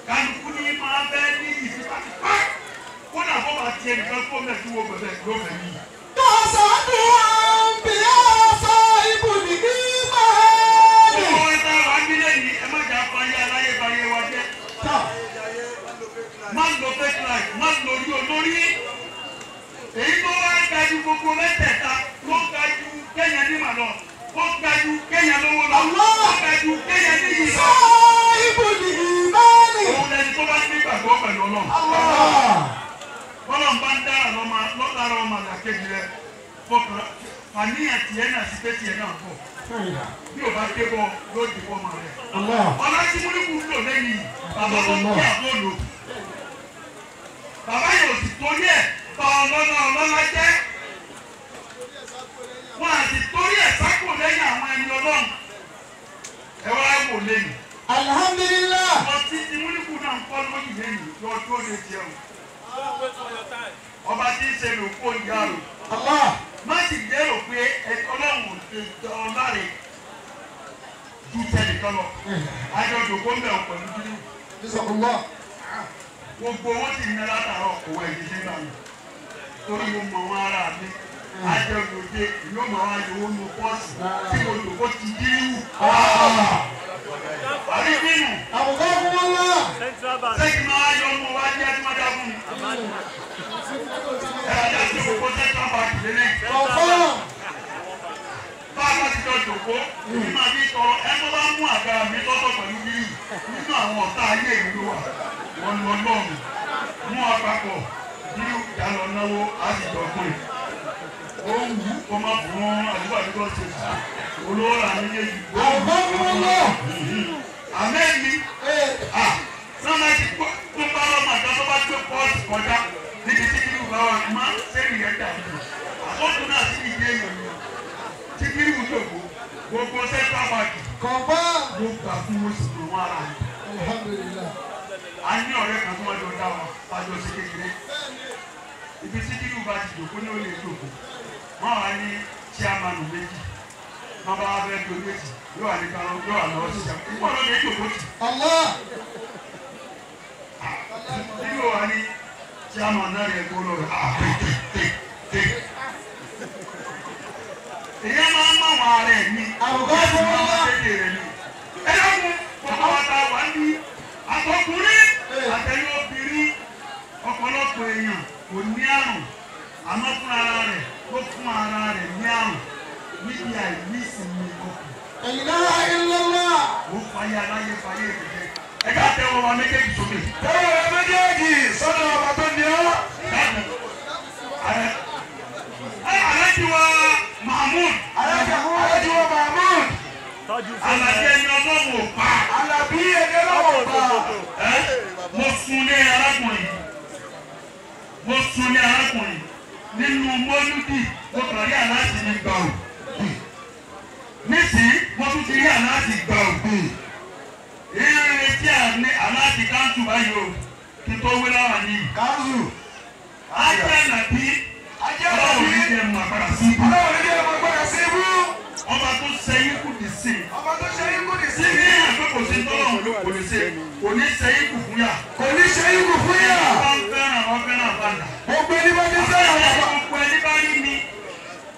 Kálukú ní máa bẹ́ ní iyì tipátipá. Kódà bó bá tiẹ̀ nìkan kó mẹ́tí wo bẹ̀bẹ̀ ló fẹ́ níyì. Má lo fake life, má lo orí olórí. Èyí tó wá ga ju gbogbo mẹ́tẹ̀ẹ̀ta ló ga ju kéèyàn ní màlọ, ó ga ju kéèyàn lówó lọ, ó ga ju kéèyàn ní iyì lọ. Òun lẹni tó bá ní ìgbàgbọ́ pẹ̀lú Ọlọ́run. Bọ́lá ń bá ń dára lọ́lára ọmọ àlàkejì rẹ̀ fọkàn àníyàn tiẹ̀ náà sí pé tiẹ̀ náà bọ̀. Bí o bá dé bọ̀ yóò dé bọ̀ ọmọ rẹ̀. Ọlá tí múlùkù ń lò lẹ́yìn bàbá tó ń kí àbọ̀ lò. Bàbá yóò sì torí ẹ̀ bá ọlọ́lá ọlọ́lá jẹ́. Wọ́n á sì torí ẹ̀ sákò lẹ́yìn àwọn ẹni Ọlọ́run. Ẹ wá wò lẹ́yìn. Alhamdulillah. Ọtí tí múlùkù náà ń kọ́ lóyìn lẹ́yìn yọ tó lè jẹun. Ọba tí ń ṣe lò kó ìyá rò. Allah. Má sì lérò pé Ọlọ́run ò lè dán ọ láre ju tẹnìkan lọ. Àjọ ìdòkó ń bẹ̀ pẹ̀lú dúdú. Gbogbo owó tí ń ná látàárọ̀ òwò ẹ̀yìn ṣe ń gbà mí. Torí mo mọ̀ wọn ara mi. Àjọ ìdòde ìlú mọ̀ wọn ayò owó pọ́ọ̀sì tí mo dòkó ti díríwù. Àrí bínú. Àbùkọ́kùnmọ́lá. Sẹ́yìn máa yọ ọmọ wa jẹ́ tí wọ́n dá fún mi. Ẹ̀rọ tí o kò Central Bank lélẹ̀. Ọ̀fọ́n. Bá a bá ti jọ jòkó, èmi máa fi tọrọ ẹ tó bá mú àga mi lọ́tọ̀ pẹ̀lú bíi nínú àwọn ọ̀tá ayé ìlú wa. Wọ́n lọ lọ́rùn. Mú àpapọ̀ bí ìjà lọ náwó á sì jọ pé. Ó ń wú kó má fún àdúgbò àdúgbò ṣe olówó là ní yé yìí. Àbùkọ́kùnmọ́lá. Àmẹ́mi. Sọ́nà ti kó bá ọmọ àgbà tó bá tó pọ́ọ̀sì kọjá níbi tí kí ló wà má sẹ́yìn yẹn dàbí. Àkókò náà sì ní èèyàn ni tí kí ló dògbò gbogbo Central Bank. Kọ̀ọ̀bá. Mo gbà fún mo sì mọ̀ wọ́n ara mi. Alhamdulillah. A ní ọ̀rẹ́ kan tó wọ́n jọ dá wa lájọ ṣe kékeré. Ibi tí kí ló bá ti dògbò ní ó lè dògbò. Wọ́n wá ní chairman méjì. Bàbá wa fẹ́ tó méjì yóò wà ní kan yóò wà lọ́wọ́ sísè. Wọ́n lọ lè jòkó tì. Allah. Nínú wa ní chairman náà yẹ kó lọ rẹ̀ tè. Èyí máa ń mọ̀ wọn ara ẹ̀ ní. Àbùkọ́ fún wa. Ẹ dákun gbogbo wa ta wà ní àtọkùnrin àtẹ̀yìn obìnrin ọ̀pọ̀lọpọ̀ èèyàn kò ní àrùn àmọ́ fún ara rẹ̀ ló fún ara rẹ̀ ní àrùn níbi àìníṣìmí ọkàn. Ilaha illallah. Ó fàyè aláyé fàyè ìdíje. Ẹ ká tẹ́wọ́ wa méjèèjì sókè. Tẹ́wọ́ wa méjèèjì sọ́dọ̀ ọba tó ní ọ́. Aláàjì wa Mahmood. Aláàjì wa Mahmood. Àlàbí ẹni ọlọ́run ò pa. Àlàbí ẹni ọlọ́run ò pa. Mo sun ní arákùnrin. Mo sun ní arákùnrin. Nínú mọ́lúdì, mo kàn rí aláàjì mi gbà ò. Nísìnyí, mo tún ti rí aláàjì gbà ò. Eré tí a ní aláàjì káńtù báyìí o, kí n tó wé láwà ní. Káńtù. Ajé Àlàbí. Ajé Àlàbí. Ọlọ́run ní jẹ́ mọ̀ àgbàrá sí ibú. Ọlọ́run ní jẹ́ mọ̀ àgbàrá sí ibú. Ọba tó sẹ́yìn kù dì sí. Ọba tó sẹ́yìn kù dì sí. Ní àgbẹ̀ kò sí tọ́lọ́run ló kò ní ṣe. Kò ní sẹ́yìn kù fún yà. Kò ní sẹ́yìn kù fún yà. Ọba ń fẹ́ràn wọn fẹ́ràn bàdà. Gbogbo ẹni bá ti fẹ́ràn wọn. Gbogbo ẹni bá rí mi.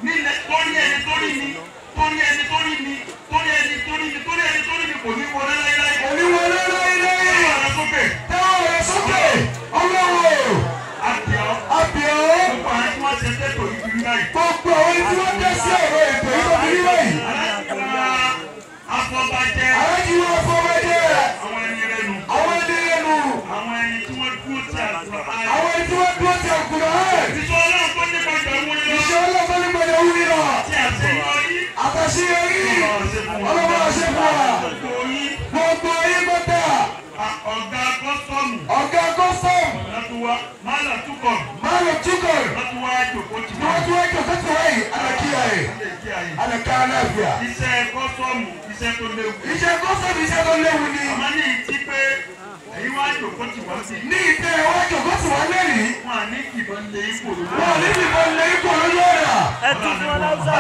Nílẹ̀ torí ẹni torí mi. Torí ẹni torí mi. Torí ẹni torí mi. Torí ẹni torí mi kò ní wọlé láíláí. Kò ní wọlé láíláí. Tẹ́wọ̀ rẹ sókè. Tẹ́wọ̀ rẹ sókè. Ọlọ́run. Àbíọ́. Àbíọ́. Gbogbo àwọn tí wọ́n ṣe tẹ́tò yìí fi rí báyìí. Gbogbo àwọn tí wọ́n dá sí ọ̀rọ̀ ètò yìí tó fi rí báyìí. Afọbajẹ. Aláàjì wọn afọbajẹ. Àwọn ẹni rẹ nù. Àwọn ẹni rẹ nù. Àwọn ẹni tí wọ́n dúró ti àkùrọ̀. Àwọn ẹni tí wọ́n dúró ti àkùrọ̀. Ìṣọ́ ọlọ́run tó nípa ìjà wúni lọ. Ìṣọ́ ọlọ́run tó nípa ìjà wúni lọ. Tí àṣeyọrí. Àtàṣeyọrí. Ọlọ́mọ àṣẹ fún wa. Gbogbo yín gbọ́dọ̀. Ọ̀gá kọ́sọ́mù. Ọ̀gá kọ́sọ́mù. Látúwá Málà Túkọ̀. Málà Túkọ̀. Látúwá jòkó tì wá. Látúwá jòkó tì wá yìí. Alàkíyà yìí. Alàkíyà. Iṣẹ́ kọ́sọ́mù iṣẹ́ tó léwu. Iṣẹ́ kọ́sọ́mù iṣẹ́ tó léwu ni. Àmọ́ ní ìtí pé ẹ̀yin wá jòkó tì wá sí. Ní ìtẹ́ wá jòkó tì wá lẹ́rìí. Wọ́n á ní ìbọn lé ipò lójú. Wọ́n á ní ìbọn lé ipò lójú ọ̀nà. Ẹ tún fún ọlọ́sà.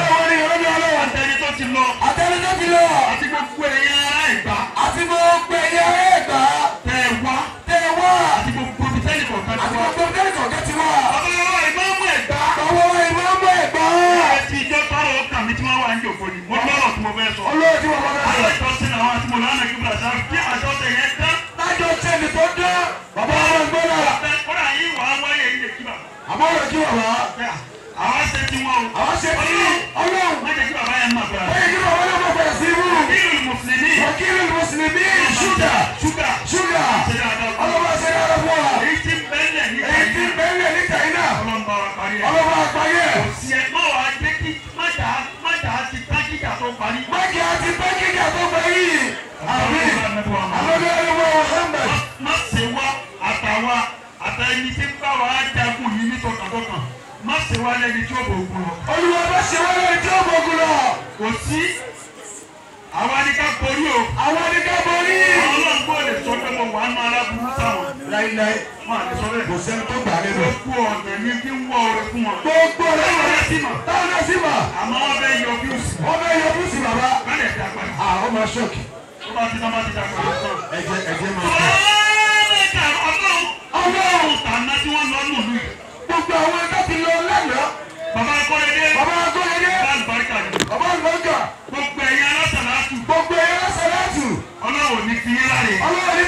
Àtẹni tó ti lọ. Àtẹni tó ti lọ. Àti gbogbo ẹ̀yin ará Ẹ̀gbá. Àti gbogbo ẹ̀yin ará Ẹ̀gbá. Tẹ wá. Tẹ wá. Àti gbogbo ibi tẹ́lẹ̀ kọ̀ọ̀kan ti wá. Àti gbogbo tẹ́lẹ̀ kọ̀ọ̀kan ti wá. Bàbá wa ìmáàmù Ẹ̀gbá. Bàbá wa ìmáàmù Ẹ̀gbá. Ẹ ti ìjọ tọrọ ọkàn mi tí wọ́n wà ní òfò ni. Mo lọ́rọ̀ tí mo fẹ́ sọ. Olóòtú tí wọ́n fẹ́ sọ. Alájọsìn àwọn àti mọ̀lánà kí bùrọ̀dá kí àjọṣe yẹn tán. Lájọṣe ni tó dán. Bàbá wa ń gbọ́dọ̀. Kódà yín wàá wáyé yín lè kí bàbá. Àbọ̀ rẹ̀ kí bàbá. Àwọn ṣe ti wọn o. Àwọn ṣe ti Ọlọ́run. Má jẹ́ kí bàbá yẹn máa gbọ́dọ̀. Má jẹ́ kí bàbá yẹn máa gbọ́dọ̀ sí ibú. Wàkílù mùsùlùmí. Wàkílù mùsùlùmí. Ṣúgà. Ṣúgà. Ṣúgà. Ọlọ́run ṣe dáadáa fún wa. Èyí tí bẹ́ẹ̀lẹ̀ níta Èyí tí bẹ́ẹ̀lẹ̀ níta iná. Ọlọ́run bá wa parí ẹ̀. Ọlọ́run bá wa parí ẹ̀. Kò sí ẹ má wàá jẹ́ kí májà ti tákìjà tó parí. Májà ti tákìjà tó parí. Àmín. Àmín. Má ṣe wá àtàwa àtàẹni tí ń bá wa jagun yìí ní tọkàntọkàn. Má ṣe wá lẹ́ni tí ó bò ogun lọ. Olúwa má ṣe wá lẹ́ni tí ó bò ogun lọ. Kò sí àwa ni ká borí o. Àwa ni ká borí. Àwọn ọlọ́run kò lè sọ pé mo wà nù aláburú sáwọn. Láíláí. Wọ́n á lè sọ bẹ́ẹ̀. Kò sẹ́ni tó gbà nínú. Gbogbo ọ̀nà ni kí ń wọ oore fún wọn. Gbogbo ọ̀nà táwọn náà sì mọ̀. Táwọn náà sì mọ̀. Àmọ́ wọ́n fẹ́ yọ fíùsì. Wọ́n fẹ́ yọ fíùsì bàbá. Wọ́n lè dá padà. Àwọn máa ṣọ́ọ̀kì. Ó bá ti dá bá ti dá padà. Ẹ̀jẹ̀ máa tẹ̀. Ọlọ́run tàná tí wọ́n lọ nù lù yìí. Gbogbo àwọn ẹgbẹ́ ti lọ lánàá. Bàbá Akọ́rẹ́dé. Bàbá Akọ́rẹ́dé. Bàbá àlùbáríkà ni. Bàbá àlùbáríkà. Gbogbo ẹ̀yin alásàlátù. Gbogbo ẹ̀yin alásàlátù. Ọlọ́run ò ní fi yín láre. Ọlọ́run ò ní